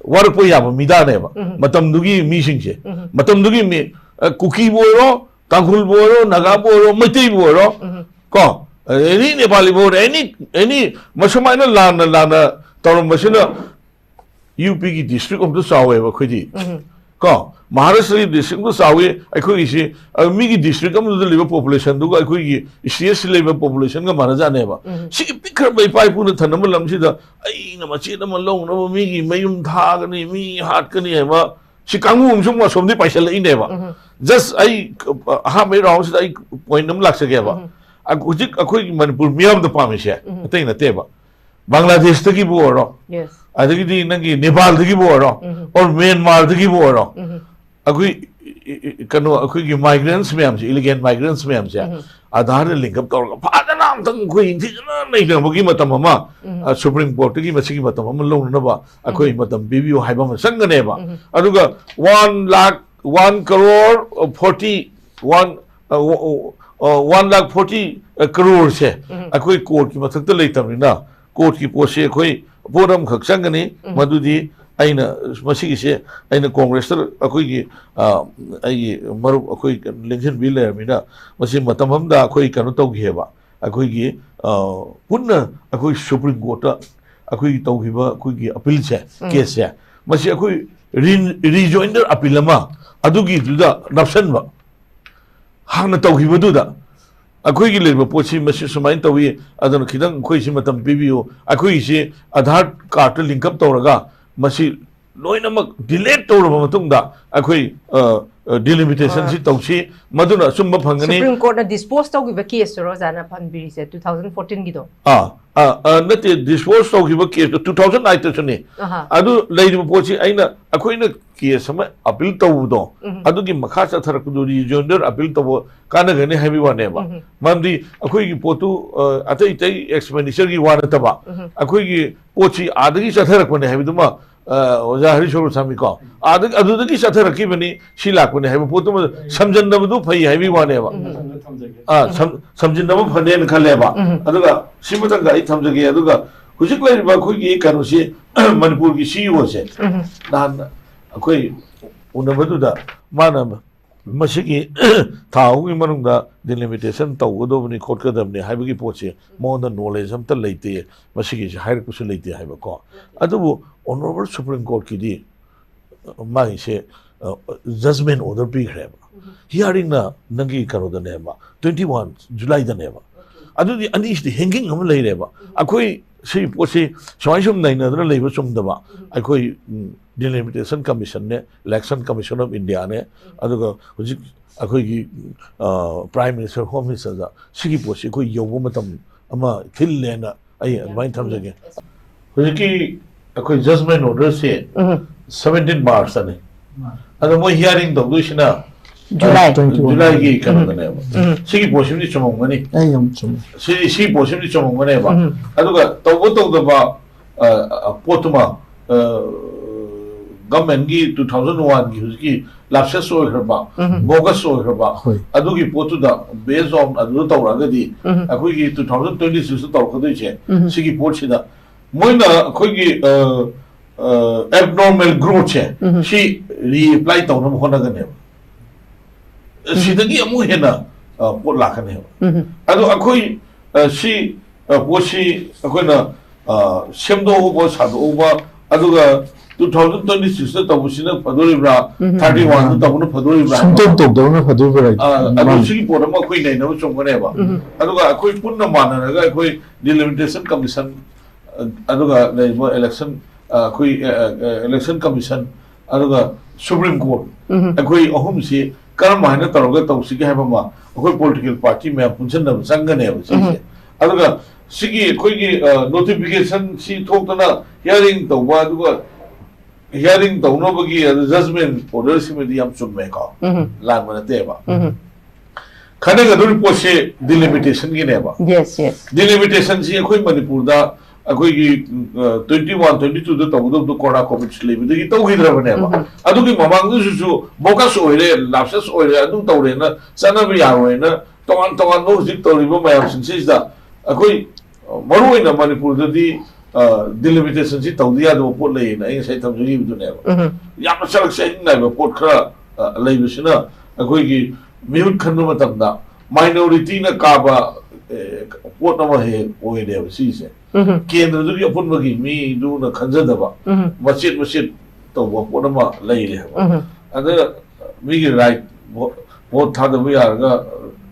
ꯋꯥꯔꯛꯄ ꯌꯥꯕ ꯃꯤꯗꯥꯅꯦꯕ꯫ ꯃꯇꯝꯗꯨꯒꯤ ꯃꯤꯁꯤꯡꯁꯦ, ꯃꯇꯝꯗꯨꯒꯤ ꯃꯤ, ꯑ, ꯀꯨꯀꯤꯕꯨ ꯑꯣꯏꯔꯣ, ꯇꯥꯡꯈꯨꯜꯕꯨ ꯑꯣꯏꯔꯣ, ꯅꯥꯒꯥꯕꯨ ꯑꯣꯏꯔꯣ, ꯃꯩꯇꯩꯕꯨ ꯑꯣꯏꯔꯣ, ꯀꯣ, any ꯅꯦꯄꯥꯂꯤꯕꯨ ꯑꯣꯏꯔꯣ, any, any, ꯃꯁꯨꯃꯥꯏꯅ ꯂꯥꯟꯅ, ꯂꯥꯟꯅ ꯇꯧꯔꯝꯕꯁꯤꯅ ꯌꯨ ꯄꯤꯒꯤ district ꯑꯝꯇ ꯆꯥꯎꯋꯦꯕ ꯑꯩꯈꯣꯏꯗꯤ꯫ ꯀꯣ, ꯃꯍꯥꯔꯥꯁꯇ꯭ꯔꯒꯤ ꯗꯤꯁꯇ꯭ꯔꯤꯛ ꯑꯃ ꯆꯥꯎꯏ, ꯑꯩꯈꯣꯏꯒꯤꯁꯤ, ꯑ, ꯃꯤꯒꯤ ꯗꯤꯁꯇ꯭ꯔꯤꯛ ꯑꯃꯗ ꯂꯩꯕ ꯄꯣꯄꯨꯂꯦꯁꯟꯗꯨꯒ ꯑꯩꯈꯣꯏꯒꯤ ꯁ꯭ꯇꯦꯠꯁꯤ ꯂꯩꯕ ꯄꯣꯄꯨꯂꯦꯁꯟꯒ ꯃꯥꯟꯅꯖꯥꯠꯅꯦꯕ꯫ ꯎꯝ꯫ ꯁꯤꯒꯤ ꯄꯤꯛꯈ꯭ꯔꯕ ꯏꯄꯥ ꯏꯄꯨꯅ ꯊꯟꯅꯕ ꯂꯝꯁꯤꯗ ꯑꯩꯅ ꯃꯆꯦꯠ ꯑꯃ ꯂꯧꯅꯕ ꯃꯤꯒꯤ ꯃꯌꯨꯝ ꯊꯥꯒꯅꯤ, ꯃꯤ ꯍꯥꯠꯀꯅꯤ ꯍꯥꯏꯕ ꯁꯤ ꯀꯥꯡꯕꯨ ꯑꯃꯁꯨ ꯑꯃꯨꯛ ꯑꯁꯣꯝꯗꯒꯤ ꯄꯥꯏꯁꯜꯂꯛꯏꯅꯦꯕ꯫ ꯎꯝ꯫ Just ꯑꯩ, ꯑ, ꯑꯍꯥꯟꯕꯒꯤ ꯔꯥꯎꯟꯁꯤꯗ ꯑꯩ ꯄꯣꯏꯟ ꯑꯃ ꯂꯥꯛꯆꯒꯦꯕ꯫ ꯎꯝ꯫ ꯑ, ꯍꯧꯖꯤꯛ ꯑꯩꯈꯣꯏꯒꯤ ꯃꯅꯤꯄꯨꯔ ꯃꯤꯌꯥꯝꯗ ꯄꯥꯝꯃꯤꯁꯦ ꯎꯝ꯫ ꯑꯇꯩ ꯅꯠꯇꯦꯕ꯫ ꯕꯪꯒ꯭ꯂꯥꯗꯦꯁꯇꯒꯤꯕꯨ ꯑꯣꯏꯔꯣ, Yes. ꯑꯗꯒꯤꯗꯤ ꯅꯪꯒꯤ ꯅꯦꯄꯥꯜꯗꯒꯤꯕꯨ ꯑꯣꯏꯔꯣ, ꯎꯝ꯫ Or ꯃ꯭ꯌꯥꯟꯃꯥꯔꯗꯒꯤꯕꯨ ꯑꯣꯏꯔꯣ, ꯎꯝ꯫ ꯑꯩꯈꯣꯏ, ꯏ-, ꯏ-, ꯀꯩꯅꯣ, ꯑꯩꯈꯣꯏꯒꯤ migrants ꯃꯌꯥꯝꯁꯦ, illegal migrants ꯃꯌꯥꯝꯁꯦ, ꯎꯝ꯫ ꯑꯥꯙꯥꯔꯗ link up ꯇꯧꯔꯒ ꯐꯖꯅ ꯑꯝꯇꯪ ꯑꯩꯈꯣꯏ ꯅꯤꯡꯊꯤꯖꯅ ꯅꯩꯅꯕꯒꯤ ꯃꯇꯝ ꯑꯃ, ꯎꯝ꯫ ꯑ, Supreme Courtꯇꯒꯤ ꯃꯁꯤꯒꯤ ꯃꯇꯝ ꯑꯃ ꯂꯧꯅꯅꯕ ꯑꯩꯈꯣꯏ ꯎꯝ꯫ ꯃꯇꯝ ꯄꯤꯕꯤꯌꯨ ꯍꯥꯏꯕ ꯑꯃ ꯆꯪꯒꯅꯦꯕ꯫ ꯎꯝ꯫ ꯑꯗꯨꯒ one lakh, one crore forty, one, ꯑ, one lakh forty crore ꯁꯦ ꯎꯝ꯫ ꯑꯩꯈꯣꯏ courtꯀꯤ ꯃꯊꯛꯇ ꯂꯩꯇꯕꯅꯤꯅ, courtꯀꯤ ꯄꯣꯠꯁꯦ ꯑꯩꯈꯣꯏ ꯄꯣꯠ ꯑꯃꯈꯛ ꯆꯪꯒꯅꯤ, ꯎꯝ꯫ ꯃꯗꯨꯗꯤ ꯑꯩꯅ ꯃꯁꯤꯒꯤꯁꯦ ꯑꯩꯅ Congressꯇ ꯑꯩꯈꯣꯏꯒꯤ, ꯑ, ꯑꯩꯒꯤ ꯃꯔꯨꯞ ꯑꯩꯈꯣꯏ ꯂꯦꯡꯁꯤꯟꯕꯤ ꯂꯩꯔꯕꯅꯤꯅ, ꯃꯁꯤ ꯃꯇꯝ ꯑꯃꯗ ꯑꯩꯈꯣꯏ ꯀꯩꯅꯣ ꯇꯧꯈꯤꯑꯕ, ꯑꯩꯈꯣꯏꯒꯤ, ꯑ, ꯄꯨꯟꯅ ꯑꯩꯈꯣꯏ Supreme Courtꯇ ꯑꯩꯈꯣꯏꯒꯤ ꯇꯧꯈꯤꯕ ꯑꯩꯈꯣꯏꯒꯤ appealꯁꯦ, ꯎꯝ꯫ Caseꯁꯦ, ꯃꯁꯤ ꯑꯩꯈꯣꯏ re-, rejoinder appeal ꯑꯃ ꯑꯗꯨꯒꯤꯗꯨꯗ ꯅꯞꯁꯟꯕ꯫ ꯍꯥꯟꯅ ꯇꯧꯈꯤꯕꯗꯨꯗ ꯑꯩꯈꯣꯏꯒꯤ ꯂꯩꯔꯤꯕ ꯄꯣꯠꯁꯤ ꯃꯁꯤ ꯁꯨꯃꯥꯏꯅ ꯇꯧꯏ, ꯑꯗꯨꯅ ꯈꯤꯇꯪ ꯑꯩꯈꯣꯏꯁꯤ ꯃꯇꯝ ꯄꯤꯕꯤꯌꯨ, ꯑꯩꯈꯣꯏꯒꯤꯁꯤ ꯑꯥꯙꯥꯔ ꯀꯥꯔꯠꯇ link up ꯇꯧꯔꯒ ꯃꯁꯤ ꯂꯣꯏꯅꯃꯛ delete ꯇꯧꯔꯕ ꯃꯇꯨꯡꯗ ꯑꯩꯈꯣꯏ, ꯑ, ꯑ, delimitation ꯁꯤ ꯑ꯫ ꯇꯧꯁꯤ, ꯃꯗꯨꯅ ꯑꯆꯨꯝꯕ ꯐꯪꯒꯅꯤ꯫ Supreme Courtꯅ dispose ꯇꯧꯈꯤꯕ caseꯇꯨꯔꯣ ꯑꯣꯖꯥꯅ ꯄꯟꯕꯤꯔꯤꯁꯦ, two thousand fourteenꯒꯤꯗꯣ? ꯑꯥ, ꯑ, ꯑ, ꯅꯠꯇꯦ, dispose ꯇꯧꯈꯤꯕ caseꯇꯣ two thousand nine ꯇꯁꯨꯅꯤ꯫ ꯑꯍꯥ꯫ ꯑꯗꯨ ꯂꯩꯔꯤꯕ ꯄꯣꯠꯁꯤ ꯑꯩꯅ, ꯑꯩꯈꯣꯏꯅ case ꯑꯃ appeal ꯇꯧꯕꯗꯣ, ꯎꯝ꯫ ꯑꯗꯨꯒꯤ ꯃꯈꯥ ꯆꯠꯊꯔꯛꯄꯗꯨ rejoinder appeal ꯇꯧꯕ ꯀꯥꯟꯅꯒꯅꯤ ꯍꯥꯏꯕꯒꯤ ꯋꯥꯅꯦꯕ꯫ ꯎꯝ꯫ ꯃꯔꯝꯗꯤ ꯑꯩꯈꯣꯏꯒꯤ ꯄꯣꯠꯇꯨ, ꯑ, ꯑꯇꯩ ꯑꯇꯩ expenditureꯒꯤ ꯋꯥ ꯅꯠꯇꯕ, ꯎꯝ꯫ ꯑꯩꯈꯣꯏꯒꯤ ꯄꯣꯠꯁꯤ ꯑꯥꯗꯒꯤ ꯆꯠꯊꯔꯛꯄꯅꯦ ꯍꯥꯏꯕꯗꯨꯃ, ꯑ, ꯑꯣꯖꯥ ꯍꯔꯤꯁꯣꯔ ꯁꯥꯃꯤꯀꯣ, ꯑꯥꯗ-, ꯑꯗꯨꯗꯒꯤ ꯆꯠꯊꯔꯛꯈꯤꯕꯅꯤ, ꯁꯤ ꯂꯥꯛꯄꯅꯤ ꯍꯥꯏꯕ ꯄꯣꯠꯇꯨꯃ ꯁꯝꯖꯟꯅꯕꯗꯨ ꯐꯩ ꯍꯥꯏꯕꯒꯤ ꯋꯥꯅꯦꯕ꯫ ꯎꯝ꯫ ꯃꯊꯪꯗ ꯊꯝꯖꯒꯦ꯫ ꯑꯥ, ꯁꯝ-, ꯁꯝꯖꯤꯟꯅꯕ ꯐꯅꯦꯅ ꯈꯜꯂꯦꯕ꯫ ꯎꯝ꯫ ꯑꯗꯨꯒ ꯁꯤ ꯃꯊꯪꯗ ꯑꯩ ꯊꯝꯖꯒꯦ꯫ ꯑꯗꯨꯒ ꯍꯧꯖꯤꯛ ꯂꯩꯔꯤꯕ ꯑꯩꯈꯣꯏꯒꯤ ꯀꯩꯅꯣꯁꯤ, ꯃꯅꯤꯄꯨꯔꯒꯤ CEOꯁꯦ, ꯎꯝ꯫ ꯅꯍꯥꯟ ꯑꯩꯈꯣꯏ ꯎꯅꯕꯗꯨꯗ ꯃꯥꯅ ꯃꯁꯤꯒꯤ ꯊꯥ ꯑꯍꯨꯝꯒꯤ ꯃꯅꯨꯡꯗ delimitation ꯇꯧꯒꯗꯕꯅꯤ, ꯈꯣꯠꯀꯗꯕꯅꯤ ꯍꯥꯏꯕꯒꯤ ꯄꯣꯠꯁꯦ ꯃꯉꯣꯟꯗ knowledge ꯑꯝꯇ ꯂꯩꯇꯦ, ꯃꯁꯤꯒꯤꯁꯦ ꯍꯥꯏꯔꯛꯄꯁꯨ ꯂꯩꯇꯦ ꯍꯥꯏꯕꯀꯣ꯫ ꯑꯗꯨꯕꯨ Honourable Supreme Courtꯀꯤꯗꯤ ꯃꯥꯒꯤꯁꯦ ꯖꯖꯃꯦꯟ ꯑꯣꯔꯗꯔ ꯄꯤꯈ꯭ꯔꯦꯕ꯫ ꯍꯤꯌꯥꯔꯤꯡꯅ ꯅꯪꯒꯤ ꯀꯩꯅꯣꯗꯅꯦꯕ, ꯇ꯭ꯋꯦꯟꯇꯤ ꯋꯥꯟ ꯖꯨꯂꯥꯏꯗꯅꯦꯕ꯫ ꯑꯗꯨꯗꯤ ꯑꯅꯤꯁꯤꯗꯤ ꯍꯦꯡꯒꯤꯡ ꯑꯃ ꯂꯩꯔꯦꯕ꯫ ꯑꯩꯈꯣꯏ ꯁꯤ ꯄꯣꯠꯁꯤ ꯁꯨꯃꯥꯏ ꯁꯨꯝ ꯅꯩꯅꯗꯅ ꯂꯩꯕ ꯆꯨꯝꯗꯕ꯫ ꯑꯩꯈꯣꯏ ꯗꯤꯂꯤꯃꯤꯇꯦꯁꯟ ꯀꯃꯤꯁꯟꯅꯦ, ꯏꯂꯦꯛꯁꯟ ꯀꯃꯤꯁꯟ ꯑꯣꯐ ꯏꯟꯗꯤꯌꯥꯅꯦ, ꯑꯗꯨꯒ ꯍꯧꯖꯤꯛ ꯑꯩꯈꯣꯏꯒꯤ ꯄ꯭ꯔꯥꯏꯝ ꯃꯤꯅꯤꯁꯇꯔ, ꯍꯣꯝ ꯃꯤꯅꯤꯁꯇꯔꯗ ꯁꯤꯒꯤ ꯄꯣꯠꯁꯤ ꯑꯩꯈꯣꯏ ꯌꯧꯕ ꯃꯇꯝ ꯑꯃ ꯊꯤꯜꯂꯦꯅ ꯑꯩ ꯑꯗꯨꯃꯥꯏꯅ ꯊꯝꯖꯒꯦ꯫ ꯍꯧꯖꯤꯛꯀꯤ ꯑꯩꯈꯣꯏ ꯖꯖꯃꯦꯟ ꯑꯣꯔꯗꯔꯁꯦ ꯎꯝ꯫ ꯁꯚꯦꯟꯇꯤꯟ ꯃꯥꯔꯆꯇꯅꯤ꯫ ꯑꯗꯣ ꯃꯣꯏ ꯍꯤꯌꯥꯔꯤꯡ ꯇꯧꯗꯣꯏꯁꯤꯅ ꯖꯨꯂꯥꯏ꯫ Twenty one. ꯖꯨꯂꯥꯏꯒꯤ ꯀꯩꯅꯣꯗꯅꯦꯕ꯫ ꯎꯝ꯫ ꯁꯤꯒꯤ ꯄꯣꯠꯁꯤꯃꯗꯤ ꯆꯨꯝꯃꯝꯒꯅꯤ꯫ ꯑꯩ ꯌꯥꯝ ꯆꯨꯝꯃꯤ꯫ ꯁꯤ, ꯁꯤꯒꯤ ꯄꯣꯠꯁꯤꯃꯗꯤ ꯆꯨꯝꯃꯝꯒꯅꯦꯕ꯫ ꯎꯝ꯫ ꯑꯗꯨꯒ ꯇꯧꯕ ꯇꯧꯗꯕ, ꯑ, ꯑ, ꯄꯣꯠꯇꯨꯃ, ꯑ, ꯒꯚꯔꯟꯃꯦꯟꯠꯀꯤ ꯇꯨ ꯊꯥꯎꯖꯟ ꯋꯥꯟꯒꯤ ꯍꯧꯖꯤꯛꯀꯤ ꯂꯥꯞꯁꯦꯁ ꯑꯣꯏꯈ꯭ꯔꯕ, ꯎꯝ꯫ ꯕꯣꯒꯁ ꯑꯣꯏꯈ꯭ꯔꯕ, ꯍꯣꯏ꯫ ꯑꯗꯨꯒꯤ ꯄꯣꯠꯇꯨꯗ ꯕꯦꯁ ꯑꯣꯟ ꯑꯗꯨ ꯇꯧꯔꯛꯑꯒꯗꯤ ꯎꯝ꯫ ꯑꯩꯈꯣꯏꯒꯤ ꯇꯨ ꯊꯥꯎꯖꯟ ꯇ꯭ꯋꯦꯟꯇꯤ ꯁꯤꯛꯁꯇ ꯇꯧꯔꯛꯀꯗꯣꯏꯁꯦ ꯎꯝ꯫ ꯁꯤꯒꯤ ꯄꯣꯠꯁꯤꯗ ꯃꯣꯏꯅ ꯑꯩꯈꯣꯏꯒꯤ, ꯑ, ꯑ, ꯑꯦꯕꯅꯣꯔꯃꯦꯜ ꯒ꯭ꯔꯣꯠꯁꯦ ꯎꯝ꯫ ꯁꯤ ꯔꯤꯑꯦꯄ꯭ꯂꯥꯏ ꯇꯧꯅꯕ ꯍꯣꯠꯅꯒꯅꯦꯕ꯫ ꯎꯝ꯫ ꯁꯤꯗꯒꯤ ꯑꯃꯨꯛ ꯍꯦꯟꯅ, ꯑ, ꯄꯣꯠ ꯂꯥꯛꯀꯅꯦꯕ꯫ ꯎꯝ꯫ ꯑꯗꯣ ꯑꯩꯈꯣꯏ, ꯑ, ꯁꯤ, ꯑ, ꯄꯣꯠꯁꯤ ꯑꯩꯈꯣꯏꯅ, ꯑ, ꯁꯦꯝꯗꯣꯛꯎꯕ, ꯁꯥꯗꯣꯛꯎꯕ, ꯑꯗꯨꯒ ꯇꯨ ꯊꯥꯎꯖꯟ ꯇ꯭ꯋꯦꯟꯇꯤ ꯁꯤꯛꯁꯇ ꯇꯧꯕꯁꯤꯅ ꯐꯗꯣꯔꯤꯕ꯭ꯔꯥ, ꯎꯝ꯫ ꯊꯥꯔꯇꯤ ꯋꯥꯟꯗ ꯇꯧꯕꯅ ꯐꯗꯣꯔꯤꯕ꯭ꯔꯥ ꯁꯨꯡꯇꯧ ꯍꯥꯏꯕ? ꯇꯧꯗꯕꯅ ꯐꯗꯣꯔꯤꯕ꯭ꯔꯥ? ꯑ, ꯑꯗꯨ ꯃꯥꯅꯤ꯫ ꯁꯤꯒꯤ ꯄꯣꯠ ꯑꯃ ꯑꯩꯈꯣꯏ ꯅꯩꯅꯕ ꯆꯨꯝꯒꯅꯦꯕ꯫ ꯎꯝ꯫ ꯑꯗꯨꯒ ꯑꯩꯈꯣꯏ ꯄꯨꯟꯅ ꯃꯥꯟꯅꯔꯒ ꯑꯩꯈꯣꯏ ꯗꯤꯂꯤꯃꯤꯇꯦꯁꯟ ꯀꯃꯤꯁꯟ, ꯑ, ꯑꯗꯨꯒ ꯂꯩꯔꯤꯕ ꯏꯂꯦꯛꯁꯟ, ꯑ, ꯑꯩꯈꯣꯏ, ꯑ, ꯑ, ꯏꯂꯦꯛꯁꯟ ꯀꯃꯤꯁꯟ, ꯑꯗꯨꯒ ꯁꯨꯄ꯭ꯔꯤꯝ ꯀꯣꯔꯠ, ꯎꯝ꯫ ꯑꯩꯈꯣꯏ ꯑꯍꯨꯝꯁꯤ ꯀꯔꯝ ꯍꯥꯏꯅ ꯇꯧꯔꯒ ꯇꯧꯁꯤꯒꯦ ꯍꯥꯏꯕ ꯑꯃ ꯑꯩꯈꯣꯏ ꯄꯣꯂꯤꯇꯤꯀꯦꯜ ꯄꯥꯔꯇꯤ ꯃꯌꯥꯝ ꯄꯨꯟꯁꯤꯟꯅꯕ ꯆꯪꯒꯅꯦꯕ ꯁꯤꯁꯦ꯫ ꯎꯝ꯫ ꯑꯗꯨꯒ ꯁꯤꯒꯤ ꯑꯩꯈꯣꯏꯒꯤ, ꯑ, ꯅꯣꯇꯤꯐꯤꯀꯦꯁꯟ ꯁꯤ ꯊꯣꯛꯇꯅ ꯍꯤꯌꯥꯔꯤꯡ ꯇꯧꯕ, ꯑꯗꯨꯒ ꯍꯤꯌꯥꯔꯤꯡ ꯇꯧꯅꯕꯒꯤ ꯑꯗꯨ ꯖꯖꯃꯦꯟ ꯑꯣꯔꯗꯔꯁꯤꯃꯗꯤ ꯌꯥꯝ ꯆꯨꯝꯃꯦꯀꯣ, ꯎꯝ꯫ ꯂꯥꯟꯕ ꯅꯠꯇꯦꯕ꯫ ꯎꯝ꯫ ꯈꯟꯅꯒꯗꯧꯔꯤꯕ ꯄꯣꯠꯁꯦ ꯗꯤꯂꯤꯃꯤꯇꯦꯁꯟꯒꯤꯅꯦꯕ꯫ Yes, yes. ꯗꯤꯂꯤꯃꯤꯇꯦꯁꯟꯁꯤ ꯑꯩꯈꯣꯏ ꯃꯅꯤꯄꯨꯔꯗ ꯑꯩꯈꯣꯏꯒꯤ, ꯑ, ꯇ꯭ꯋꯦꯟꯇꯤ ꯋꯥꯟ, ꯇ꯭ꯋꯦꯟꯇꯤ ꯇꯨꯗ ꯇꯧꯒꯗꯕꯗꯣ ꯀꯣꯔꯣꯅꯥ ꯀꯣꯚꯤꯗ ꯂꯩꯕꯗꯒꯤ ꯇꯧꯈꯤꯗ꯭ꯔꯕꯅꯦꯕ꯫ ꯎꯝ꯫ ꯑꯗꯨꯒꯤ ꯃꯃꯥꯡꯗꯁꯨ ꯕꯣꯒꯁ ꯑꯣꯏꯔꯦ, ꯂꯥꯞꯁꯦꯁ ꯑꯣꯏꯔꯦ, ꯑꯗꯨ ꯇꯧꯔꯦꯅ ꯆꯠꯅꯕ ꯌꯥꯔꯣꯏꯅ ꯇꯣꯉꯥꯟ ꯇꯣꯉꯥꯟꯕ ꯍꯧꯖꯤꯛ ꯇꯧꯔꯤꯕ ꯃꯌꯥꯝꯁꯤꯡꯁꯤꯗ ꯑꯩꯈꯣꯏ, ꯑ, ꯃꯔꯨꯑꯣꯏꯅ ꯃꯅꯤꯄꯨꯔꯗꯗꯤ, ꯑ, ꯗꯤꯂꯤꯃꯤꯇꯦꯁꯟꯁꯤ ꯇꯧꯗ ꯌꯥꯗꯕ ꯄꯣꯠ ꯂꯩꯌꯦꯅ ꯑꯩ ꯉꯁꯥꯏ ꯊꯝꯖꯈꯤꯕꯗꯨꯅꯦꯕ꯫ ꯎꯝ꯫ ꯌꯥꯝꯅ ꯆꯔꯛ ꯆꯍꯤꯡ ꯅꯥꯏꯕ ꯄꯣꯠ ꯈꯔ, ꯑ, ꯂꯩꯕꯁꯤꯅ ꯑꯩꯈꯣꯏꯒꯤ ꯃꯤꯍꯨꯠ ꯈꯟꯕ ꯃꯇꯝꯗ ꯃꯥꯏꯅꯣꯔꯤꯇꯤꯅ ꯀꯥꯕ, ꯑꯦ, ꯄꯣꯠ ꯑꯃ ꯍꯦꯛ ꯍꯦꯛ ꯑꯣꯏꯔꯦꯕ ꯁꯤꯁꯦ꯫ ꯎꯝ꯫ ꯀꯦꯟꯗ꯭ꯔꯗꯨꯒꯤ ꯑꯄꯨꯟꯕꯒꯤ ꯃꯤꯗꯨꯅ ꯈꯟꯖꯗꯕ ꯎꯝ꯫ ꯃꯆꯦꯠ ꯃꯆꯦꯠ ꯇꯧꯕ ꯄꯣꯠ ꯑꯃ ꯂꯩꯔꯦꯕ꯫ ꯎꯝ꯫ ꯑꯗ ꯃꯤꯒꯤ ꯔꯥꯏꯠ, ꯚꯣꯠ ꯊꯥꯗꯕ ꯌꯥꯔꯒ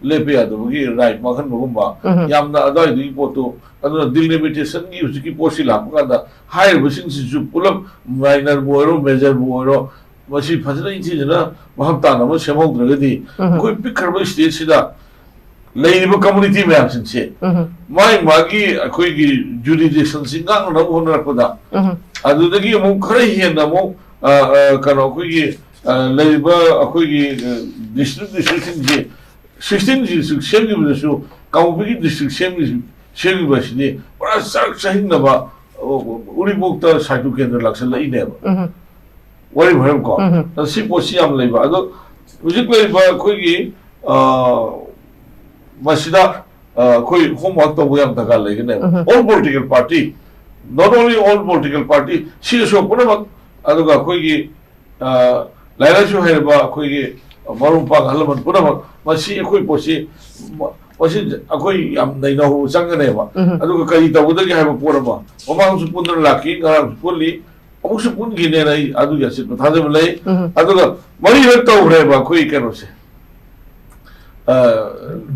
ꯂꯦꯞꯄ ꯌꯥꯗꯕꯒꯤ ꯔꯥꯏꯠ ꯃꯥꯡꯍꯟꯕꯒꯨꯝꯕ, ꯎꯝ꯫ ꯌꯥꯝꯅ ꯑꯗꯨꯋꯥꯏꯗꯨꯒꯤ ꯄꯣꯠꯇꯣ꯫ ꯑꯗꯨꯅ ꯗꯤꯂꯤꯃꯤꯇꯦꯁꯟꯒꯤ ꯍꯧꯖꯤꯛꯀꯤ ꯄꯣꯠꯁꯤ ꯂꯥꯛꯄ ꯀꯥꯟꯗ ꯍꯥꯏꯔꯤꯕꯁꯤꯡꯁꯤꯁꯨ ꯄꯨꯂꯞ ꯃꯥꯏꯅꯔꯕꯨ ꯑꯣꯏꯔꯣ, ꯃꯦꯖꯔꯕꯨ ꯑꯣꯏꯔꯣ, ꯃꯁꯤ ꯐꯖꯅ ꯏꯟꯊꯤꯖꯅ ꯃꯐꯝ ꯇꯥꯅ ꯑꯃ ꯁꯦꯝꯍꯧꯗ꯭ꯔꯒꯗꯤ, ꯎꯝ꯫ ꯑꯩꯈꯣꯏ ꯄꯤꯛꯈ꯭ꯔꯕ ꯁ꯭ꯇꯦꯠꯁꯤꯗ ꯂꯩꯔꯤꯕ ꯀꯝꯃꯨꯅꯤꯇꯤ ꯃꯌꯥꯝꯁꯤꯡꯁꯦ, ꯎꯝ꯫ ꯃꯥꯒꯤ ꯃꯥꯒꯤ ꯑꯩꯈꯣꯏꯒꯤ ꯖꯨꯔꯤꯗꯤꯛꯁꯟꯁꯤ ꯉꯥꯛꯅꯅꯕ ꯍꯣꯠꯅꯔꯛꯄꯗ, ꯎꯝ꯫ ꯑꯗꯨꯗꯒꯤ ꯑꯃꯨꯛ ꯈꯔ ꯍꯦꯟꯅ ꯑꯃꯨꯛ, ꯑ, ꯑ, ꯀꯩꯅꯣ, ꯑꯩꯈꯣꯏꯒꯤ, ꯑ, ꯂꯩꯔꯤꯕ ꯑꯩꯈꯣꯏꯒꯤ, ꯑ, ꯗꯤꯁꯇ꯭ꯔꯤꯛ ꯗꯤꯁꯇ꯭ꯔꯤꯛꯁꯤꯡꯁꯤ, ꯁꯤꯛꯁꯇꯤꯟ ꯗꯤꯁꯇ꯭ꯔꯤꯛ ꯁꯦꯝꯈꯤꯕꯗꯁꯨ ꯀꯥꯡꯄꯣꯛꯄꯤꯒꯤ ꯗꯤꯁꯇ꯭ꯔꯤꯛ ꯁꯦꯝꯈꯤ-, ꯁꯦꯝꯈꯤꯕ ꯑꯁꯤꯗꯤ ꯄꯨꯔꯥ ꯆꯔꯛ ꯆꯍꯤꯡꯅꯕ, ꯑ, ꯎꯔꯤꯄꯣꯛꯇ ꯁꯥꯏꯇꯣ ꯀꯦꯟꯗ꯭ꯔ ꯂꯥꯛꯁꯜꯂꯛꯏꯅꯦꯕ꯫ ꯎꯝ꯫ ꯋꯥꯔꯤ ꯐꯔꯦꯕꯀꯣ꯫ ꯎꯝ꯫ ꯑꯗꯣ ꯁꯤ ꯄꯣꯠꯁꯤ ꯌꯥꯝ ꯂꯩꯕ꯫ ꯑꯗꯣ ꯍꯧꯖꯤꯛ ꯂꯩꯔꯤꯕ ꯑꯩꯈꯣꯏꯒꯤ, ꯑ, ꯃꯁꯤꯗ, ꯑ, ꯑꯩꯈꯣꯏ ꯍꯣꯝꯋꯥꯔꯛ ꯇꯧꯕ ꯌꯥꯝ ꯗꯔꯀꯥꯔ ꯂꯩꯒꯅꯦꯕ꯫ ꯎꯝ꯫ All political party, not only all political party, ꯁꯤ ꯑꯁꯣꯛ ꯄꯨꯝꯅꯃꯛ, ꯑꯗꯨꯒ ꯑꯩꯈꯣꯏꯒꯤ, ꯑ, ꯂꯥꯏꯔꯤꯛ ꯂꯥꯏꯁꯨ ꯍꯩꯔꯕ ꯑꯩꯈꯣꯏꯒꯤ ꯃꯔꯨꯞ ꯃꯄꯥꯡ ꯑꯍꯜ ꯂꯃꯟ ꯄꯨꯝꯅꯃꯛ ꯃꯁꯤ ꯑꯩꯈꯣꯏ ꯄꯣꯠꯁꯤ, ꯃ-, ꯃꯁꯤ ꯑꯩꯈꯣꯏ ꯌꯥꯝ ꯅꯩꯅꯍꯧꯕ ꯆꯪꯒꯅꯦꯕ꯫ ꯎꯝ꯫ ꯑꯗꯨꯒ ꯀꯔꯤ ꯇꯧꯒꯗꯒꯦ ꯍꯥꯏꯕ ꯄꯣꯠ ꯑꯃ, ꯃꯃꯥꯡꯁꯨ ꯄꯨꯟꯗꯨꯅ ꯂꯥꯛꯈꯤ, ꯉꯔꯥꯡꯁꯨ ꯄꯨꯜꯂꯤ, ꯑꯃꯨꯛꯁꯨ ꯄꯨꯟꯈꯤꯅꯦꯅ ꯑꯩ ꯑꯗꯨꯒꯤ ꯑꯆꯦꯠꯄ ꯊꯥꯖꯕ ꯂꯩ꯫ ꯎꯝ꯫ ꯑꯗꯨꯒ ꯃꯔꯤꯔꯛ ꯇꯧꯈ꯭ꯔꯦꯕ ꯑꯩꯈꯣꯏ ꯀꯩꯅꯣꯁꯦ, ꯑ,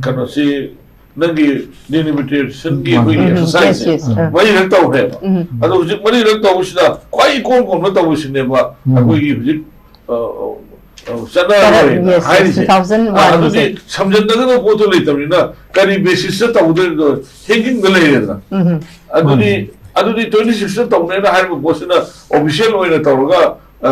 ꯀꯩꯅꯣꯁꯤ, ꯅꯪꯒꯤ ꯗꯤꯂꯤꯃꯤꯇꯦꯁꯟꯒꯤ ꯎꯝ꯫ ꯑꯩꯈꯣꯏꯒꯤ ꯎꯝ, ꯎꯝ꯫ ꯑꯦꯛꯁꯔꯁꯥꯏꯁꯁꯦ ꯌꯦꯁ, ꯌꯦꯁ꯫ ꯑ꯫ ꯃꯔꯤꯔꯛ ꯇꯧꯈ꯭ꯔꯦꯕ꯫ ꯎꯝ꯫ ꯑꯗꯣ ꯍꯧꯖꯤꯛ ꯃꯔꯤꯔꯛ ꯇꯧꯕꯁꯤꯗ ꯈ꯭ꯋꯥꯏ ꯏꯀꯣꯟ ꯀꯣꯟꯕ ꯇꯧꯕꯁꯤꯅꯦꯕ ꯎꯝ꯫ ꯑꯩꯈꯣꯏꯒꯤ ꯍꯧꯖꯤꯛ, ꯑ, ꯑ, ꯆꯠꯅꯔꯣꯏꯅ ꯌꯦꯁ, ꯌꯦꯁ, ꯍꯥꯏꯔꯤꯁꯦ꯫ ꯇꯨ ꯊꯥꯎꯖꯟ ꯋꯥꯟꯒꯤꯁꯦ꯫ ꯑ, ꯑꯗꯨꯗꯤ ꯁꯝꯖꯟꯅꯒꯗꯕ ꯄꯣꯠꯇꯣ ꯂꯩꯇꯕꯅꯤꯅ ꯀꯔꯤ ꯕꯦꯁꯤꯁꯇ ꯇꯧꯗꯣꯏꯅꯣ ꯍꯦꯡꯒꯤꯡꯗ ꯂꯩꯔꯦꯗꯅ꯫ ꯎꯝ꯫ ꯑꯗꯨꯗꯤ, ꯃꯥꯅꯤ꯫ ꯑꯗꯨꯗꯤ ꯇ꯭ꯋꯦꯟꯇꯤ ꯁꯤꯛꯁꯇ ꯇꯧꯅꯦꯅ ꯍꯥꯏꯔꯤꯕ ꯄꯣꯠꯁꯤꯅ ꯑꯣꯐꯤꯁꯤꯌꯦꯜ ꯑꯣꯏꯅ ꯇꯧꯔꯒ, ꯑ,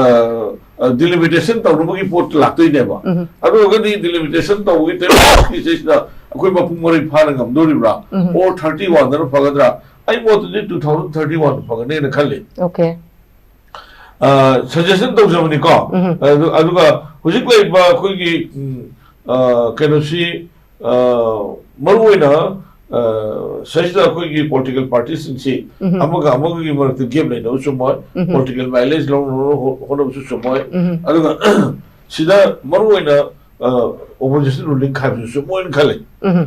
ꯑ, ꯗꯤꯂꯤꯃꯤꯇꯦꯁꯟ ꯇꯧꯅꯕꯒꯤ ꯄꯣꯠ ꯂꯥꯛꯇꯣꯏꯅꯦꯕ꯫ ꯎꯝ꯫ ꯑꯗꯨ ꯑꯣꯏꯔꯒꯗꯤ ꯗꯤꯂꯤꯃꯤꯇꯦꯁꯟ ꯇꯧꯕꯒꯤ ꯇ꯭ꯋꯦꯟꯇꯤ ꯁꯤꯛꯁꯀꯤꯁꯤꯗ ꯑꯩꯈꯣꯏ ꯃꯄꯨꯡ ꯃꯔꯩ ꯐꯥꯅ ꯉꯝꯗꯣꯔꯤꯕ꯭ꯔꯥ? ꯎꯝ꯫ ꯑꯣꯔ ꯊꯥꯔꯇꯤ ꯋꯥꯟꯗꯅ ꯐꯒꯗ꯭ꯔꯥ? ꯑꯩ ꯃꯣꯠꯇꯗꯤ ꯇꯨ ꯊꯥꯎꯖꯟ ꯊꯥꯔꯇꯤ ꯋꯥꯟ ꯐꯒꯅꯦꯅ ꯈꯜꯂꯤ꯫ ꯑꯣꯀꯦ꯫ ꯑ, ꯁꯖꯦꯁꯟ ꯇꯧꯖꯕꯅꯤꯀꯣ꯫ ꯎꯝ꯫ ꯑꯗꯨ-, ꯑꯗꯨꯒ ꯍꯧꯖꯤꯛ ꯂꯩꯔꯤꯕ ꯑꯩꯈꯣꯏꯒꯤ, ꯎꯝ, ꯑ, ꯀꯩꯅꯣꯁꯤ, ꯑ, ꯃꯔꯨꯑꯣꯏꯅ, ꯑ, ꯁꯤꯗꯩꯁꯤꯗ ꯑꯩꯈꯣꯏꯒꯤ ꯄꯣꯂꯤꯇꯤꯀꯦꯜ ꯄꯥꯔꯇꯤꯁꯤꯡꯁꯤ ꯎꯝ꯫ ꯑꯃꯒ ꯑꯃꯒꯒꯤ ꯃꯔꯛꯇ ꯒꯦꯞ ꯂꯩꯅꯕ ꯆꯨꯝꯃꯣꯏ, ꯎꯝ꯫ ꯄꯣꯂꯤꯇꯤꯀꯦꯜ ꯃꯥꯏꯂꯦꯖ ꯂꯧꯅꯅꯕ ꯍꯣ-, ꯍꯣꯠꯅꯕꯁꯨ ꯆꯨꯝꯃꯣꯏ, ꯎꯝ꯫ ꯑꯗꯨꯒ ꯁꯤꯗ ꯃꯔꯨꯑꯣꯏꯅ, ꯑ, ꯑꯣꯄꯣꯖꯤꯁꯟ ꯔꯨꯂꯤꯡ ꯈꯥꯏꯕꯁꯨ ꯆꯨꯝꯃꯣꯏꯅ ꯈꯜꯂꯤ꯫ ꯎꯝ꯫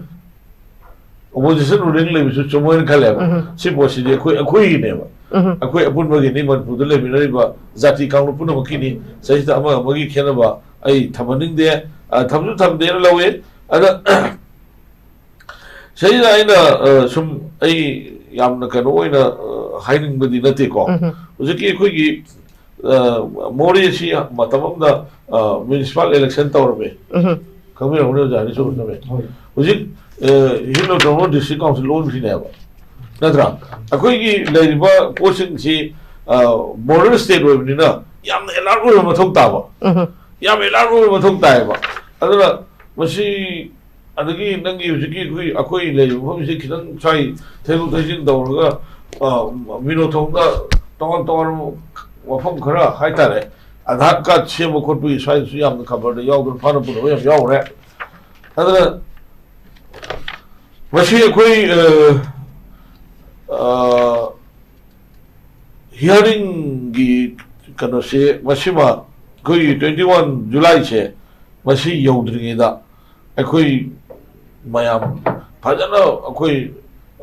ꯑꯣꯄꯣꯖꯤꯁꯟ ꯔꯨꯂꯤꯡ ꯂꯩꯕꯁꯨ ꯆꯨꯝꯃꯣꯏꯅ ꯈꯜꯂꯦꯕ꯫ ꯎꯝ꯫ ꯁꯤ ꯄꯣꯠꯁꯤꯗꯤ ꯑꯩꯈꯣꯏ, ꯑꯩꯈꯣꯏꯒꯤꯅꯦꯕ꯫ ꯎꯝ꯫ ꯑꯩꯈꯣꯏ ꯑꯄꯨꯟꯕꯒꯤꯅꯤ, ꯃꯅꯤꯄꯨꯔꯗ ꯂꯩꯃꯤꯟꯅꯔꯤꯕ ꯖꯥꯇꯤ ꯀꯥꯡꯂꯨꯞ ꯄꯨꯝꯅꯃꯛꯀꯤꯅꯤ꯫ ꯁꯤꯗꯩꯁꯤꯗ ꯑꯃ ꯑꯃꯒꯤ ꯈꯦꯠꯅꯕ ꯑꯩ ꯊꯝꯍꯟꯅꯤꯡꯗꯦ, ꯑ, ꯊꯝꯁꯨ ꯊꯝꯗꯦꯅ ꯂꯧꯏ꯫ ꯑꯗ, ꯁꯤꯗꯩꯗ ꯑꯩꯅ, ꯑ, ꯁꯨꯝ ꯑꯩ ꯌꯥꯝꯅ ꯀꯩꯅꯣ ꯑꯣꯏꯅ, ꯑ, ꯍꯥꯏꯅꯤꯡꯕꯗꯤ ꯅꯠꯇꯦꯀꯣ꯫ ꯎꯝ꯫ ꯍꯧꯖꯤꯛꯀꯤ ꯑꯩꯈꯣꯏꯒꯤ, ꯑ, ꯃꯣꯔꯦꯁꯤ ꯃꯇꯝ ꯑꯃꯗ, ꯑ, municipal election ꯇꯧꯔꯝꯃꯦ꯫ ꯎꯝ꯫ ꯈꯪꯕꯤꯔꯝꯒꯅꯤ ꯑꯣꯖꯥ, ꯑꯅꯤꯁꯨꯕ ꯇꯝꯃꯦ꯫ ꯍꯣꯏ꯫ ꯍꯧꯖꯤꯛ, ꯑ, ꯍꯤꯌꯨ ꯑꯣꯇꯣꯅꯣꯃꯁ ꯗꯤꯁꯇ꯭ꯔꯤꯛ ꯀꯥꯎꯟꯁꯤꯜ ꯑꯣꯟꯈ꯭ꯔꯤꯅꯦꯕ, ꯅꯠꯇ꯭ꯔꯥ? ꯑꯩꯈꯣꯏꯒꯤ ꯂꯩꯔꯤꯕ ꯄꯣꯠꯁꯤꯡꯁꯤ, ꯑ, ꯕꯣꯔꯗꯔ ꯁ꯭ꯇꯦꯠ ꯑꯣꯏꯕꯅꯤꯅ ꯌꯥꯝꯅ ꯑꯦꯂꯔꯠ ꯑꯣꯏꯕ ꯃꯊꯧ ꯇꯥꯕ꯫ ꯎꯝ꯫ ꯌꯥꯝ ꯑꯦꯂꯔꯠ ꯑꯣꯏꯕ ꯃꯊꯧ ꯇꯥꯏꯌꯦꯕ꯫ ꯑꯗꯨꯅ ꯃꯁꯤ, ꯑꯗꯒꯤ ꯅꯪꯒꯤ ꯍꯧꯖꯤꯛꯀꯤ ꯑꯩꯈꯣꯏ, ꯑꯩꯈꯣꯏ ꯂꯩꯔꯤꯕ ꯃꯐꯝꯁꯤ ꯈꯤꯇꯪ ꯁ꯭ꯋꯥꯏ ꯊꯩꯗꯣꯛ ꯊꯩꯖꯤꯟ ꯇꯧꯔꯒ, ꯑ, ꯃꯤꯅꯣꯊꯣꯡꯗ ꯇꯣꯉꯥꯟ ꯇꯣꯉꯥꯟꯕ ꯃꯐꯝ ꯈꯔ ꯍꯥꯏꯇꯥꯔꯦ, ꯑꯙꯥꯔ ꯀꯥꯔꯗ ꯁꯦꯝꯕ ꯈꯣꯠꯄꯒꯤ ꯁ꯭ꯋꯥꯏꯗꯁꯨ ꯌꯥꯝꯅ ꯈꯕꯔꯗ ꯌꯥꯎꯗꯅ ꯐꯥꯅ ꯄꯨꯅꯕ ꯌꯥꯝ ꯌꯥꯎꯔꯦ꯫ ꯑꯗꯨꯅ ꯃꯁꯤ ꯑꯩꯈꯣꯏ, ꯑ, ꯑ, ꯍꯤꯌꯥꯔꯤꯡꯒꯤ ꯀꯩꯅꯣꯁꯦ, ꯃꯁꯤꯃ ꯑꯩꯈꯣꯏꯒꯤ twenty one Julyꯁꯦ, ꯃꯁꯤ ꯌꯧꯗ꯭ꯔꯤꯉꯩꯗ ꯑꯩꯈꯣꯏ ꯃꯌꯥꯝ ꯐꯖꯅ ꯑꯩꯈꯣꯏ,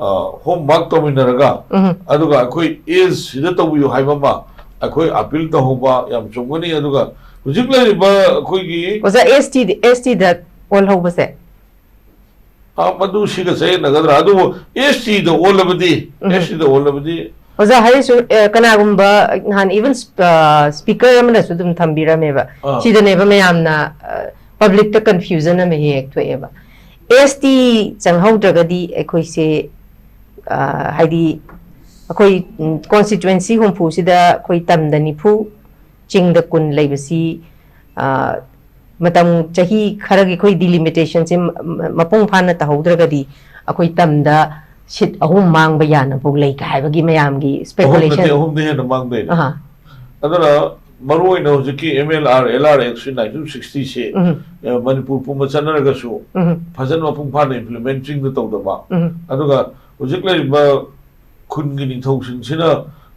ꯑ, homework ꯇꯧꯃꯤꯟꯅꯔꯒ, ꯎꯝ꯫ ꯑꯗꯨꯒ ꯑꯩꯈꯣꯏ ꯑꯦꯖꯁꯤꯗ ꯇꯧꯕꯤꯌꯨ ꯍꯥꯏꯕ ꯑꯃ ꯑꯩꯈꯣꯏ ꯑꯄꯤꯜ ꯇꯧꯍꯧꯕ ꯌꯥꯝ ꯆꯨꯝꯒꯅꯤ꯫ ꯑꯗꯨꯒ ꯍꯧꯖꯤꯛ ꯂꯩꯔꯤꯕ ꯑꯩꯈꯣꯏꯒꯤ ꯑꯣꯖꯥ, ꯑꯦꯁ ꯇꯤꯗ, ꯑꯦꯁ ꯇꯤꯗ ꯑꯣꯜꯍꯧꯕꯁꯦ? ꯑ, ꯃꯗꯨ ꯁꯤꯒ ꯆꯌꯦꯠꯅꯒꯗ꯭ꯔꯥ? ꯑꯗꯨꯕꯨ ꯑꯦꯁ ꯇꯤꯗ ꯑꯣꯜꯂꯕꯗꯤ, ꯎꯝ꯫ ꯑꯦꯁ ꯇꯤꯗ ꯑꯣꯜꯂꯕꯗꯤ ꯑꯣꯖꯥ ꯍꯥꯏꯔꯤꯁꯨ, ꯑ, ꯀꯅꯥꯒꯨꯝꯕ ꯅꯍꯥꯟ even ꯁ꯭ꯄ-, ꯑ, ꯁ꯭ꯄꯤꯀꯔ ꯑꯃꯅꯁꯨ ꯑꯗꯨꯝ ꯊꯝꯕꯤꯔꯝꯃꯦꯕ꯫ ꯑꯥ꯫ ꯁꯤꯗꯅꯦꯕ ꯃꯌꯥꯝꯅ, ꯑ, ꯄꯕ꯭ꯂꯤꯛꯇ ꯀꯟꯐ꯭ꯌꯨꯖꯟ ꯑꯃ ꯍꯦꯛ ꯍꯦꯛ ꯊꯣꯛꯑꯦꯕ꯫ ꯑꯦꯁ ꯇꯤ ꯆꯪꯍꯧꯗ꯭ꯔꯒꯗꯤ ꯑꯩꯈꯣꯏꯁꯦ, ꯑ, ꯍꯥꯏꯗꯤ ꯑꯩꯈꯣꯏ, ꯎꯝ, ꯀꯣꯟꯁꯇꯤꯇ꯭ꯋꯦꯟꯁꯤ ꯍꯨꯝꯐꯨꯁꯤꯗ ꯑꯩꯈꯣꯏ ꯇꯝꯗ ꯅꯤꯐꯨ, ꯆꯤꯡꯗ ꯀꯨꯟ ꯂꯩꯕꯁꯤ, ꯑ, ꯃꯇꯝ ꯆꯍꯤ ꯈꯔꯒꯤ ꯑꯩꯈꯣꯏ ꯗꯤꯂꯤꯃꯤꯇꯦꯁꯟꯁꯦ ꯃ-, ꯃ-, ꯃꯄꯨꯡ ꯐꯥꯅ ꯇꯧꯍꯧꯗ꯭ꯔꯒꯗꯤ ꯑꯩꯈꯣꯏ ꯇꯝꯗ ꯁꯤꯠ ꯑꯍꯨꯝ ꯃꯥꯡꯕ ꯌꯥꯅꯕ ꯂꯩ ꯀꯥꯏ ꯍꯥꯏꯕꯒꯤ ꯃꯌꯥꯝꯒꯤ ꯑꯍꯨꯝ ꯅꯠꯇꯦ, ꯁ꯭ꯄꯦꯀꯨꯂꯦꯁꯟ꯫ ꯑꯍꯨꯝꯗ ꯍꯦꯟꯅ ꯃꯥꯡꯗꯣꯏꯅꯦ꯫ ꯑꯍꯥ꯫ ꯑꯗꯨꯅ ꯃꯔꯨꯑꯣꯏꯅ ꯍꯧꯖꯤꯛꯀꯤ M L R, L R X nineteen sixtyꯁꯤ, ꯎꯝ꯫ ꯑ, ꯃꯅꯤꯄꯨꯔ ꯄꯨꯝꯕ ꯆꯠꯅꯔꯒꯁꯨ ꯎꯝ꯫ ꯐꯖꯅ ꯃꯄꯨꯡ ꯐꯥꯅ ꯏꯝꯄ꯭ꯂꯤꯃꯦꯟ ꯆꯤꯡꯗ ꯇꯧꯗꯕ, ꯎꯝ꯫ ꯑꯗꯨꯒ ꯍꯧꯖꯤꯛ ꯂꯩꯔꯤꯕ ꯈꯨꯟꯒꯤ ꯅꯤꯡꯊꯧꯁꯤꯡꯁꯤꯅ,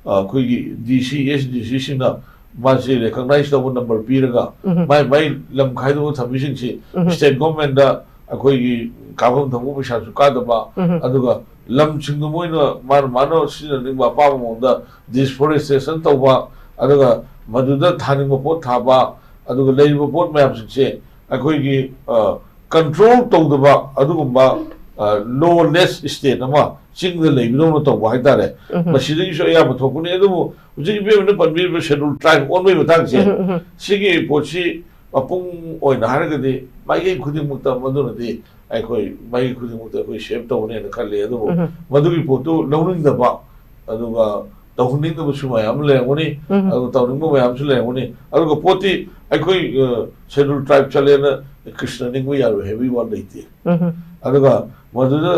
ꯑ, ꯑꯩꯈꯣꯏꯒꯤ ꯗꯤ ꯁꯤ, ꯑꯦꯁ ꯗꯤ ꯁꯤꯁꯤꯡꯅ ꯃꯥꯁꯦ ꯔꯤꯀꯣꯛꯅꯥꯏꯖ ꯇꯧꯕ ꯅꯝꯕꯔ ꯄꯤꯔꯒ, ꯎꯝ꯫ ꯃꯥꯏ ꯃꯥꯏ ꯂꯝ ꯈꯥꯏꯗꯣꯛꯑ ꯊꯝꯃꯤꯁꯤꯡꯁꯤ ꯎꯝ꯫ ꯁ꯭ꯇꯦꯠ ꯒꯣꯔꯃꯦꯟꯗ ꯑꯩꯈꯣꯏꯒꯤ ꯀꯥꯐꯝ ꯊꯛꯐꯝ ꯄꯩꯁꯥꯁꯨ ꯀꯥꯗꯕ, ꯎꯝ꯫ ꯑꯗꯨꯒ ꯂꯝꯁꯤꯡꯗꯨ ꯃꯣꯏꯅ ꯃꯥꯅ ꯃꯥꯅ ꯁꯤꯖꯤꯟꯅꯅꯤꯡꯕ ꯑꯄꯥꯝꯕ ꯃꯑꯣꯡꯗ deforestation ꯇꯧꯕ, ꯑꯗꯨꯒ ꯃꯗꯨꯗ ꯊꯥꯅꯤꯡꯕ ꯄꯣꯠ ꯊꯥꯕ, ꯑꯗꯨꯒ ꯂꯩꯔꯤꯕ ꯄꯣꯠ ꯃꯌꯥꯝꯁꯤꯡꯁꯦ ꯑꯩꯈꯣꯏꯒꯤ ꯑ, control ꯇꯧꯗꯕ ꯑꯗꯨꯒꯨꯝꯕ ꯑ, lawless state ꯑꯃ ꯆꯤꯡꯗ ꯂꯩꯕꯗꯧꯅ ꯇꯧꯕ ꯍꯥꯏꯇꯥꯔꯦ꯫ ꯎꯝ꯫ ꯃꯁꯤꯗꯒꯤꯁꯨ ꯑꯌꯥꯝꯕ ꯊꯣꯛꯄꯅꯤ꯫ ꯑꯗꯨꯕꯨ ꯍꯧꯖꯤꯛ ꯏꯕꯦꯝꯃꯅ ꯄꯟꯕꯤꯔꯤꯕ Scheduled Tribe ꯑꯣꯟꯕꯒꯤ ꯃꯇꯥꯡꯁꯦ, ꯎꯝ, ꯎꯝ, ꯎꯝ꯫ ꯁꯤꯒꯤ ꯄꯣꯠꯁꯤ ꯃꯄꯨꯡ ꯑꯣꯏꯅ ꯍꯥꯏꯔꯒꯗꯤ ꯃꯥꯏꯀꯩ ꯈꯨꯗꯤꯡꯃꯛꯇ ꯃꯗꯨꯅꯗꯤ ꯑꯩꯈꯣꯏ ꯃꯥꯏꯀꯩ ꯈꯨꯗꯤꯡꯃꯛꯇ ꯑꯩꯈꯣꯏ save ꯇꯧꯒꯅꯦꯅ ꯈꯜꯂꯤ꯫ ꯑꯗꯨꯕꯨ ꯎꯝ꯫ ꯃꯗꯨꯒꯤ ꯄꯣꯠꯇꯨ ꯂꯧꯅꯤꯡꯗꯕ, ꯑꯗꯨꯒ ꯇꯧꯍꯟꯅꯤꯡꯗꯕꯁꯨ ꯃꯌꯥꯝ ꯑꯃ ꯂꯩꯔꯝꯒꯅꯤ, ꯎꯝ꯫ ꯑꯗꯨꯒ ꯇꯧꯅꯤꯡꯕ ꯃꯌꯥꯝꯁꯨ ꯂꯩꯔꯝꯒꯅꯤ꯫ ꯑꯗꯨꯒ ꯄꯣꯠꯇꯤ ꯑꯩꯈꯣꯏ ꯑ, Scheduled Tribe ꯆꯠꯂꯦꯅ ꯀ꯭ꯔꯤꯁꯅ ꯅꯤꯡꯕ ꯌꯥꯔꯣꯏ ꯍꯥꯏꯕꯒꯤ ꯋꯥ ꯂꯩꯇꯦ꯫ ꯎꯝ꯫ ꯑꯗꯨꯒ ꯃꯗꯨꯗ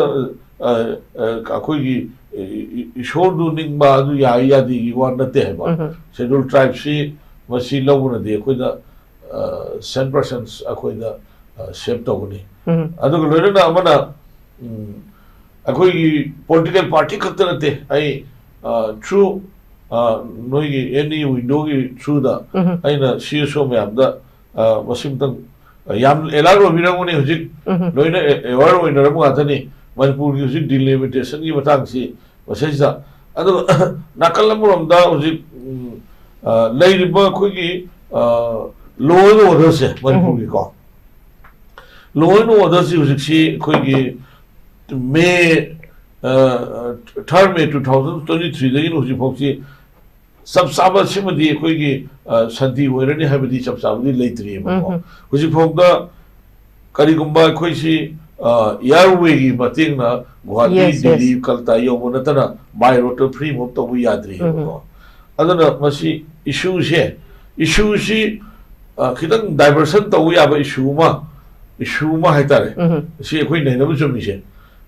ꯑ, ꯑ, ꯑꯩꯈꯣꯏꯒꯤ ꯏ- ꯏ- ꯏꯁꯣꯔꯗꯨ ꯅꯤꯡꯕ ꯑꯗꯨ ꯌꯥꯏ ꯌꯥꯗꯦꯒꯤ ꯋꯥ ꯅꯠꯇꯦ ꯍꯥꯏꯕ꯫ ꯎꯝ꯫ Scheduled Tribeꯁꯤ ꯃꯁꯤ ꯂꯧꯕꯅꯗꯤ ꯑꯩꯈꯣꯏꯗ ꯁꯦꯟ ꯄꯔꯁꯦꯟꯁ ꯑꯩꯈꯣꯏꯗ ꯁꯦꯞ ꯇꯧꯒꯅꯤ꯫ ꯎꯝ꯫ ꯑꯗꯨꯒ ꯂꯣꯏꯅꯅ ꯑꯃꯅ ꯎꯝ, ꯑꯩꯈꯣꯏꯒꯤ ꯄꯣꯂꯤꯇꯤꯀꯦꯜ ꯄꯥꯔꯇꯤ ꯈꯛꯇ ꯅꯠꯇꯦ, ꯑꯩ ꯊ꯭ꯔꯨ ꯅꯣꯏꯒꯤ ꯑꯦꯅꯤ ꯋꯤꯟꯗꯣꯒꯤ ꯊ꯭ꯔꯨꯗ ꯎꯝ꯫ ꯑꯩꯅ ꯁꯤ ꯑꯦꯁ ꯑꯣ ꯃꯌꯥꯝꯗ ꯑ, ꯃꯁꯤꯃꯇꯪ ꯑ, ꯌꯥꯝ ꯑꯦꯂꯔꯠ ꯑꯣꯏꯕꯤꯔꯝꯒꯅꯤ꯫ ꯍꯧꯖꯤꯛ ꯎꯝ꯫ ꯂꯣꯏꯅ ꯑꯦꯋꯦꯌꯔ ꯑꯣꯏꯅꯔꯕ ꯉꯥꯛꯇꯅꯤ ꯃꯅꯤꯄꯨꯔꯒꯤ ꯍꯧꯖꯤꯛ ꯗꯤꯂꯤꯃꯤꯇꯦꯁꯟꯒꯤ ꯃꯇꯥꯡꯁꯤ ꯃꯁꯤꯗꯩꯁꯤꯗ꯫ ꯑꯗꯨꯒ ꯅꯥꯀꯜ ꯑꯃꯔꯣꯝꯗ ꯍꯧꯖꯤꯛ ꯎꯝ, ꯑ, ꯂꯩꯔꯤꯕ ꯑꯩꯈꯣꯏꯒꯤ ꯂꯣ ꯑꯦꯟ ꯑꯣꯔꯗꯔꯁꯦ ꯃꯅꯤꯄꯨꯔꯒꯤꯀꯣ, ꯂꯣ ꯑꯦꯟ ꯑꯣꯔꯗꯔꯁꯤ ꯍꯧꯖꯤꯛꯁꯤ ꯑꯩꯈꯣꯏꯒꯤ ꯃꯦ ꯊꯥꯔꯠ ꯃꯦ ꯇꯨ ꯊꯥꯎꯖꯟ ꯇ꯭ꯋꯦꯟꯇꯤ ꯊ꯭ꯔꯤꯗꯒꯤꯅ ꯍꯧꯖꯤꯛꯐꯥꯎꯁꯤ ꯆꯞ ꯆꯥꯕ ꯁꯤꯃꯗꯤ ꯑꯩꯈꯣꯏꯒꯤ ꯑ, ꯁꯥꯟꯇꯤ ꯑꯣꯏꯔꯅꯤ ꯍꯥꯏꯕꯗꯤ ꯆꯞ ꯆꯥꯕꯗꯤ ꯂꯩꯇ꯭ꯔꯤꯑꯕꯀꯣ꯫ ꯎꯝ꯫ ꯍꯧꯖꯤꯛꯐꯥꯎꯗ ꯀꯔꯤꯒꯨꯝꯕ ꯑꯩꯈꯣꯏꯁꯤ ꯏꯌꯥꯔꯋꯦꯒꯤ ꯃꯇꯦꯡꯅ ꯒꯨꯍꯥꯇꯤ, Yes, yes. ꯗꯤꯜꯂꯤ, ꯀꯜꯀꯇꯥ ꯌꯧꯕ ꯅꯠꯇꯅ ꯕꯥꯏ ꯔꯣꯗꯇ ꯐ꯭ꯔꯤ ꯃꯨꯚ ꯇꯧꯕ ꯌꯥꯗ꯭ꯔꯤꯑꯕꯀꯣ꯫ ꯑꯗꯨꯅ ꯃꯁꯤ ꯏꯁꯨꯁꯦ, ꯏꯁꯨꯁꯤ ꯈꯤꯇꯪ ꯗꯥꯏꯚꯔꯁꯟ ꯇꯧꯕ ꯌꯥꯕ ꯏꯁꯨ ꯑꯃ, ꯏꯁꯨ ꯑꯃ ꯍꯥꯏꯇꯥꯔꯦ꯫ ꯎꯝ꯫ ꯁꯤ ꯑꯩꯈꯣꯏ ꯅꯩꯅꯕ ꯆꯨꯝꯃꯤꯁꯦ꯫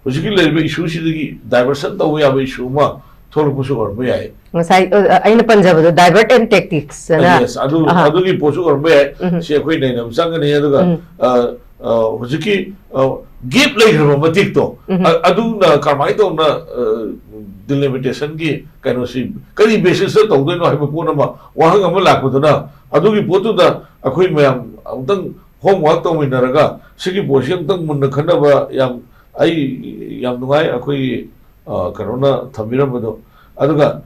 ꯍꯧꯖꯤꯛꯀꯤ ꯂꯩꯔꯤꯕ ꯏꯁꯨꯁꯤꯗꯒꯤ ꯗꯥꯏꯚꯔꯁꯟ ꯇꯧꯕ ꯌꯥꯕ ꯏꯁꯨ ꯑꯃ ꯊꯣꯛꯂꯛꯄꯁꯨ ꯑꯣꯏꯔꯝꯕ ꯌꯥꯏ꯫ ꯉꯁꯥꯏ ꯑ, ꯑꯩꯅ ꯄꯟꯖꯕꯗꯣ, divert and tactics ꯑꯅ꯫ Yes, ꯑꯗꯨ, ꯑꯍꯥ꯫ ꯑꯗꯨꯒꯤ ꯄꯣꯠꯁꯨ ꯑꯣꯏꯔꯝꯕ ꯌꯥꯏ꯫ ꯎꯝ꯫ ꯁꯤ ꯑꯩꯈꯣꯏ ꯅꯩꯅꯕ ꯆꯪꯒꯅꯤ꯫ ꯑꯗꯨꯒ ꯎꯝ꯫ ꯑ, ꯑ, ꯍꯧꯖꯤꯛꯀꯤ ꯒꯦꯞ ꯂꯩꯈ꯭ꯔꯕ ꯃꯇꯤꯛꯇꯣ, ꯎꯝ꯫ ꯑ-, ꯑꯗꯨꯅ ꯀꯔꯝꯍꯥꯏꯅ ꯇꯧꯅ ꯗꯤꯂꯤꯃꯤꯇꯦꯁꯟꯒꯤ ꯀꯩꯅꯣꯁꯤ ꯀꯔꯤ ꯕꯦꯁꯤꯁꯇ ꯇꯧꯗꯣꯏꯅꯣ ꯍꯥꯏꯕ ꯄꯣꯠ ꯑꯃ, ꯋꯥꯍꯪ ꯑꯃ ꯂꯥꯛꯄꯗꯨꯅ, ꯑꯗꯨꯒꯤ ꯄꯣꯠꯇꯨꯗ ꯑꯩꯈꯣꯏ ꯃꯌꯥꯝ ꯑꯃꯨꯛꯇꯪ ꯍꯣꯝꯋꯥꯔꯛ ꯇꯧꯃꯤꯟꯅꯔꯒ ꯁꯤꯒꯤ ꯄꯣꯠꯁꯤ ꯑꯃꯨꯛꯇꯪ ꯃꯨꯟꯅ ꯈꯟꯅꯕ ꯌꯥꯝ, ꯑꯩ ꯌꯥꯝ ꯅꯨꯡꯉꯥꯏ ꯑꯩꯈꯣꯏꯒꯤ, ꯑ, ꯀꯩꯅꯣꯅ ꯊꯝꯕꯤꯔꯝꯕꯗꯣ꯫ ꯑꯗꯨꯒ,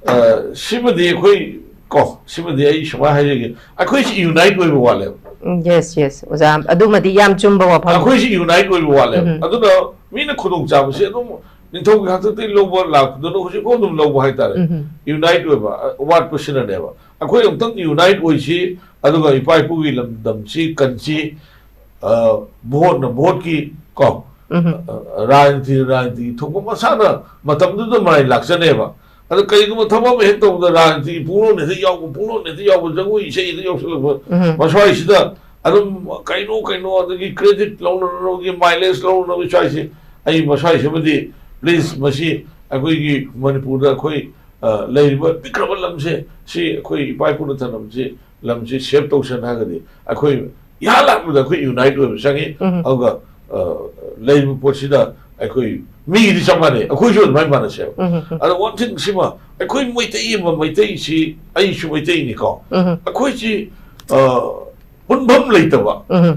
ꯑ, ꯁꯤꯃꯗꯤ ꯑꯩꯈꯣꯏ, ꯀꯣ, ꯁꯤꯃꯗꯤ ꯑꯩ ꯁꯨꯃꯥꯏꯅ ꯍꯥꯏꯖꯒꯦ, ꯑꯩꯈꯣꯏꯁꯤ ꯌꯨꯅꯥꯏꯠ ꯑꯣꯏꯕ ꯋꯥꯠꯂꯦꯕ꯫ ꯌꯦꯁ, ꯌꯦꯁ, ꯑꯣꯖꯥ, ꯑꯗꯨꯃꯗꯤ ꯌꯥꯝ ꯆꯨꯝꯕ ꯋꯥꯐꯝ꯫ ꯑꯩꯈꯣꯏꯁꯤ ꯌꯨꯅꯥꯏꯠ ꯑꯣꯏꯕ ꯋꯥꯠꯂꯦꯕ꯫ ꯎꯝ꯫ ꯑꯗꯨꯅ ꯃꯤꯅ ꯈꯨꯗꯣꯡꯆꯥꯕꯁꯦ ꯑꯗꯨꯝ ꯅꯤꯡꯊꯧꯒꯤ ꯍꯥꯛꯇꯛꯇꯒꯤ ꯂꯧꯕ ꯂꯥꯛꯄꯗꯨꯅ ꯍꯧꯖꯤꯛꯐꯥꯎ ꯑꯗꯨꯝ ꯂꯧꯕ ꯍꯥꯏꯇꯥꯔꯦ꯫ ꯎꯝ꯫ ꯌꯨꯅꯥꯏꯠ ꯑꯣꯏꯕ, ꯑ, ꯋꯥꯠꯄꯁꯤꯅꯅꯦꯕ꯫ ꯑꯩꯈꯣꯏ ꯑꯃꯨꯛꯇꯪ ꯌꯨꯅꯥꯏꯠ ꯑꯣꯏꯁꯤ, ꯑꯗꯨꯒ ꯏꯄꯥ ꯏꯄꯨꯒꯤ ꯂꯝꯗꯝꯁꯤ ꯀꯟꯁꯤ, ꯑ, ꯚꯣꯠꯅ ꯚꯣꯠꯀꯤ, ꯀꯣ, ꯎꯝ꯫ ꯑ, ꯔꯥꯖꯅꯤꯇꯤꯅ ꯔꯥꯖꯅꯤꯇꯤꯒꯤ ꯊꯣꯛꯄ ꯃꯁꯥꯅ ꯃꯇꯝꯗꯨꯗ ꯃꯔꯥꯏ ꯂꯥꯛꯆꯅꯦꯕ꯫ ꯑꯗ ꯀꯩꯒꯨꯝꯕ ꯊꯕꯛ ꯑꯃ ꯍꯦꯛ ꯇꯧꯕꯗ ꯔꯥꯖꯅꯤꯇꯤꯒꯤ ꯄꯨꯡꯂꯣꯟ ꯍꯦꯛꯇ ꯌꯥꯎꯕ, ꯄꯨꯡꯂꯣꯟ ꯍꯦꯛꯇ ꯌꯥꯎꯕ, ꯖꯒꯣꯏ ꯏꯁꯩ ꯍꯦꯛꯇ ꯌꯥꯎꯁꯜꯂꯛꯄ, ꯎꯝ꯫ ꯃꯁ꯭ꯋꯥꯏꯁꯤꯗ ꯑꯗꯨꯝ ꯀꯩꯅꯣ ꯀꯩꯅꯣ, ꯑꯗꯒꯤ ꯀ꯭ꯔꯦꯗꯤꯠ ꯂꯧꯅꯅꯕꯒꯤ, ꯃꯥꯏꯂꯦꯖ ꯂꯧꯅꯅꯕꯒꯤ ꯁ꯭ꯋꯥꯏꯁꯦ, ꯑꯩ ꯃꯁ꯭ꯋꯥꯏꯁꯤꯃꯗꯤ ꯄ꯭ꯂꯤꯖ, ꯃꯁꯤ ꯑꯩꯈꯣꯏꯒꯤ ꯃꯅꯤꯄꯨꯔꯗ ꯑꯩꯈꯣꯏ, ꯑ, ꯂꯩꯔꯤꯕ ꯄꯤꯛꯈ꯭ꯔꯕ ꯂꯝꯁꯦ, ꯁꯤ ꯑꯩꯈꯣꯏ ꯏꯄꯥ ꯏꯄꯨꯅ ꯊꯝꯂꯝꯕꯁꯤ, ꯂꯝꯁꯤ ꯁꯦꯞ ꯇꯧꯁꯦꯅ ꯍꯥꯏꯔꯒꯗꯤ ꯑꯩꯈꯣꯏ ꯏꯍꯥꯟ ꯍꯥꯟꯕꯗ ꯑꯩꯈꯣꯏ ꯌꯨꯅꯥꯏꯠ ꯑꯣꯏꯕ ꯆꯪꯉꯤ꯫ ꯎꯝ꯫ ꯑꯗꯨꯒ, ꯑ, ꯂꯩꯔꯤꯕ ꯄꯣꯠꯁꯤꯗ ꯑꯩꯈꯣꯏ ꯃꯤꯒꯤꯗꯤ ꯆꯞ ꯃꯥꯟꯅꯩ, ꯑꯩꯈꯣꯏꯁꯨ ꯑꯗꯨꯃꯥꯏꯅ ꯃꯥꯟꯅꯁꯦꯕ꯫ ꯎꯝ, ꯎꯝ꯫ ꯑꯗꯣ ꯋꯥꯟ ꯊꯤꯡ ꯁꯤꯃ, ꯑꯩꯈꯣꯏ ꯃꯩꯇꯩ ꯑꯃ, ꯃꯩꯇꯩꯁꯤ, ꯑꯩꯁꯨ ꯃꯩꯇꯩꯅꯤꯀꯣ, ꯎꯝ꯫ ꯑꯩꯈꯣꯏꯁꯤ, ꯑ, ꯄꯨꯟꯐꯝ ꯂꯩꯇꯕ, ꯎꯝ꯫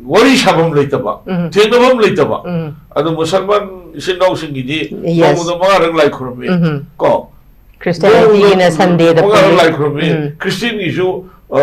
ꯋꯥꯔꯤ ꯁꯥꯐꯝ ꯂꯩꯇꯕ, ꯎꯝ꯫ ꯊꯦꯡꯅꯐꯝ ꯂꯩꯇꯕ꯫ ꯎꯝ꯫ ꯑꯗꯣ ꯃꯨꯁꯜꯃꯥꯟ ꯏꯆꯤꯟ ꯏꯅꯥꯎꯁꯤꯡꯒꯤꯗꯤ Yes. ꯅꯣꯡꯃꯗ ꯃꯉꯥꯔꯛ ꯂꯥꯏ ꯈꯨꯔꯨꯝꯃꯤ꯫ ꯎꯝ꯫ ꯀꯣ? ꯈ꯭ꯔꯤꯁꯇꯤꯌꯥꯅꯤꯇꯤꯒꯤꯅ ꯅꯣꯡꯃꯗ ꯁꯟꯗꯦꯗ ꯃꯉꯥꯔꯛ ꯄꯨꯜꯂꯤ꯫ ꯂꯥꯏ ꯈꯨꯔꯨꯝꯃꯤ꯫ ꯎꯝ꯫ ꯈ꯭ꯔꯤꯁꯇꯤꯌꯟꯒꯤꯁꯨ, ꯑ,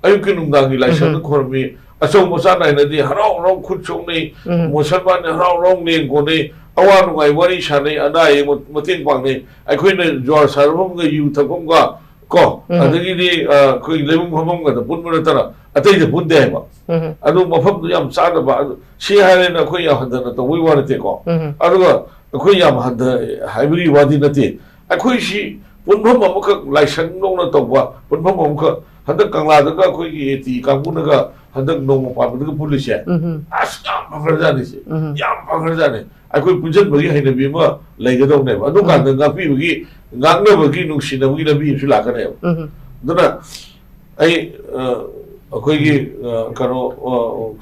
ꯑꯌꯨꯛꯀꯤ ꯅꯨꯡꯗꯥꯡꯒꯤ ꯂꯥꯏꯁꯪꯗ ꯎꯝ꯫ ꯈꯨꯔꯨꯝꯃꯤ꯫ ꯑꯆꯧ ꯃꯆꯥ ꯅꯥꯏꯅꯗꯤ ꯍꯔꯥꯎ ꯍꯔꯥꯎ ꯈꯨꯠ ꯁꯣꯛꯅꯩ꯫ ꯎꯝ꯫ ꯃꯨꯁꯜꯃꯥꯟꯅ ꯍꯔꯥꯎ ꯍꯔꯥꯎ ꯂꯦꯡ ꯀꯣꯟꯅꯩ꯫ ꯑꯋꯥ ꯅꯨꯡꯉꯥꯏ ꯋꯥꯔꯤ ꯁꯥꯟꯅꯩ꯫ ꯑꯅꯥ ꯑꯌꯦꯛ ꯃ-, ꯃꯇꯦꯡ ꯄꯥꯡꯅꯩ꯫ ꯑꯩꯈꯣꯏꯅ ꯖꯨꯋꯥꯔ ꯁꯥꯟꯅꯐꯝꯒ ꯌꯨ ꯊꯛꯐꯝꯒ, ꯀꯣ? ꯎꯝ꯫ ꯑꯗꯒꯤꯗꯤ, ꯑ, ꯑꯩꯈꯣꯏ ꯂꯩꯐꯝ ꯐꯝꯐꯝꯒꯗ ꯄꯨꯟꯕ ꯅꯠꯇꯅ ꯑꯇꯩꯗ ꯄꯨꯟꯗꯦ ꯍꯥꯏꯕ꯫ ꯎꯝ꯫ ꯑꯗꯨ ꯃꯐꯝꯗꯨ ꯌꯥꯝ ꯆꯥꯗꯕ꯫ ꯑꯗꯨ ꯁꯤ ꯍꯥꯏꯔꯦꯅ ꯑꯩꯈꯣꯏ ꯌꯥꯝ ꯍꯟꯊꯅ ꯇꯧꯕꯩ ꯋꯥ ꯅꯠꯇꯦꯀꯣ꯫ ꯎꯝ꯫ ꯑꯗꯨꯒ ꯑꯩꯈꯣꯏ ꯌꯥꯝ ꯍꯟꯊ ꯍꯥꯏꯕꯒꯤ ꯋꯥꯗꯤ ꯅꯠꯇꯦ꯫ ꯑꯩꯈꯣꯏꯁꯤ ꯄꯨꯟꯐꯝ ꯑꯃꯈꯛ, ꯂꯥꯏꯁꯪꯗꯧꯅ ꯇꯧꯕ ꯄꯨꯟꯐꯝ ꯑꯃꯈꯛ, ꯍꯟꯗꯛ ꯀꯪꯂꯥꯗꯒ ꯑꯩꯈꯣꯏꯒꯤ ꯑꯦ ꯇꯤ ꯀꯥꯡꯕꯨꯅꯒ ꯍꯟꯗꯛ ꯅꯣꯡꯃ ꯄꯥꯟꯕꯗꯒ ꯄꯨꯜꯂꯤꯁꯦ, ꯎꯝ꯫ ꯑꯁ, ꯌꯥꯝ ꯐꯈ꯭ꯔꯖꯥꯠꯅꯤ ꯁꯦ꯫ ꯎꯝ꯫ ꯌꯥꯝ ꯐꯈ꯭ꯔꯖꯥꯠꯅꯤ꯫ ꯑꯩꯈꯣꯏ ꯄꯨꯟꯁꯤꯟꯕꯒꯤ ꯍꯩꯅꯕꯤ ꯑꯃ ꯂꯩꯒꯗꯧꯅꯦꯕ꯫ ꯑꯗꯨ ꯀꯥꯟꯗ ꯉꯥꯛꯄꯤꯕꯒꯤ, ꯉꯥꯛꯅꯕꯒꯤ, ꯅꯨꯡꯁꯤꯅꯕꯒꯤ ꯂꯝꯕꯤ ꯑꯃꯁꯨ ꯂꯥꯛꯀꯅꯦꯕ꯫ ꯎꯝ꯫ ꯑꯗꯨꯅ ꯑꯩ, ꯑ, ꯑꯩꯈꯣꯏꯒꯤ, ꯑ, ꯀꯩꯅꯣ, ꯑ,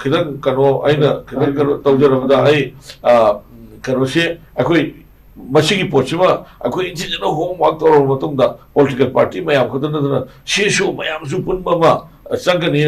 ꯈꯤꯇꯪ ꯀꯩꯅꯣ, ꯑꯩꯅ ꯈꯤꯇꯪ ꯀꯩꯅꯣ ꯇꯧꯖꯔꯕꯗ, ꯑꯩ, ꯑ, ꯀꯩꯅꯣꯁꯦ, ꯑꯩꯈꯣꯏ ꯃꯁꯤꯒꯤ ꯄꯣꯠꯁꯤꯃ ꯑꯩꯈꯣꯏ ꯏꯟꯊꯤꯖꯅ ꯍꯣꯝꯋꯥꯔꯛ ꯇꯧꯔꯕ ꯃꯇꯨꯡꯗ, ꯄꯣꯂꯤꯇꯤꯀꯦꯜ ꯄꯥꯔꯇꯤ ꯃꯌꯥꯝ ꯈꯛꯇ ꯅꯠꯇꯅ ꯁꯤ ꯑꯦꯁ ꯑꯣ ꯃꯌꯥꯝꯁꯨ ꯄꯨꯟꯕ ꯑꯃ ꯆꯪꯒꯅꯤ꯫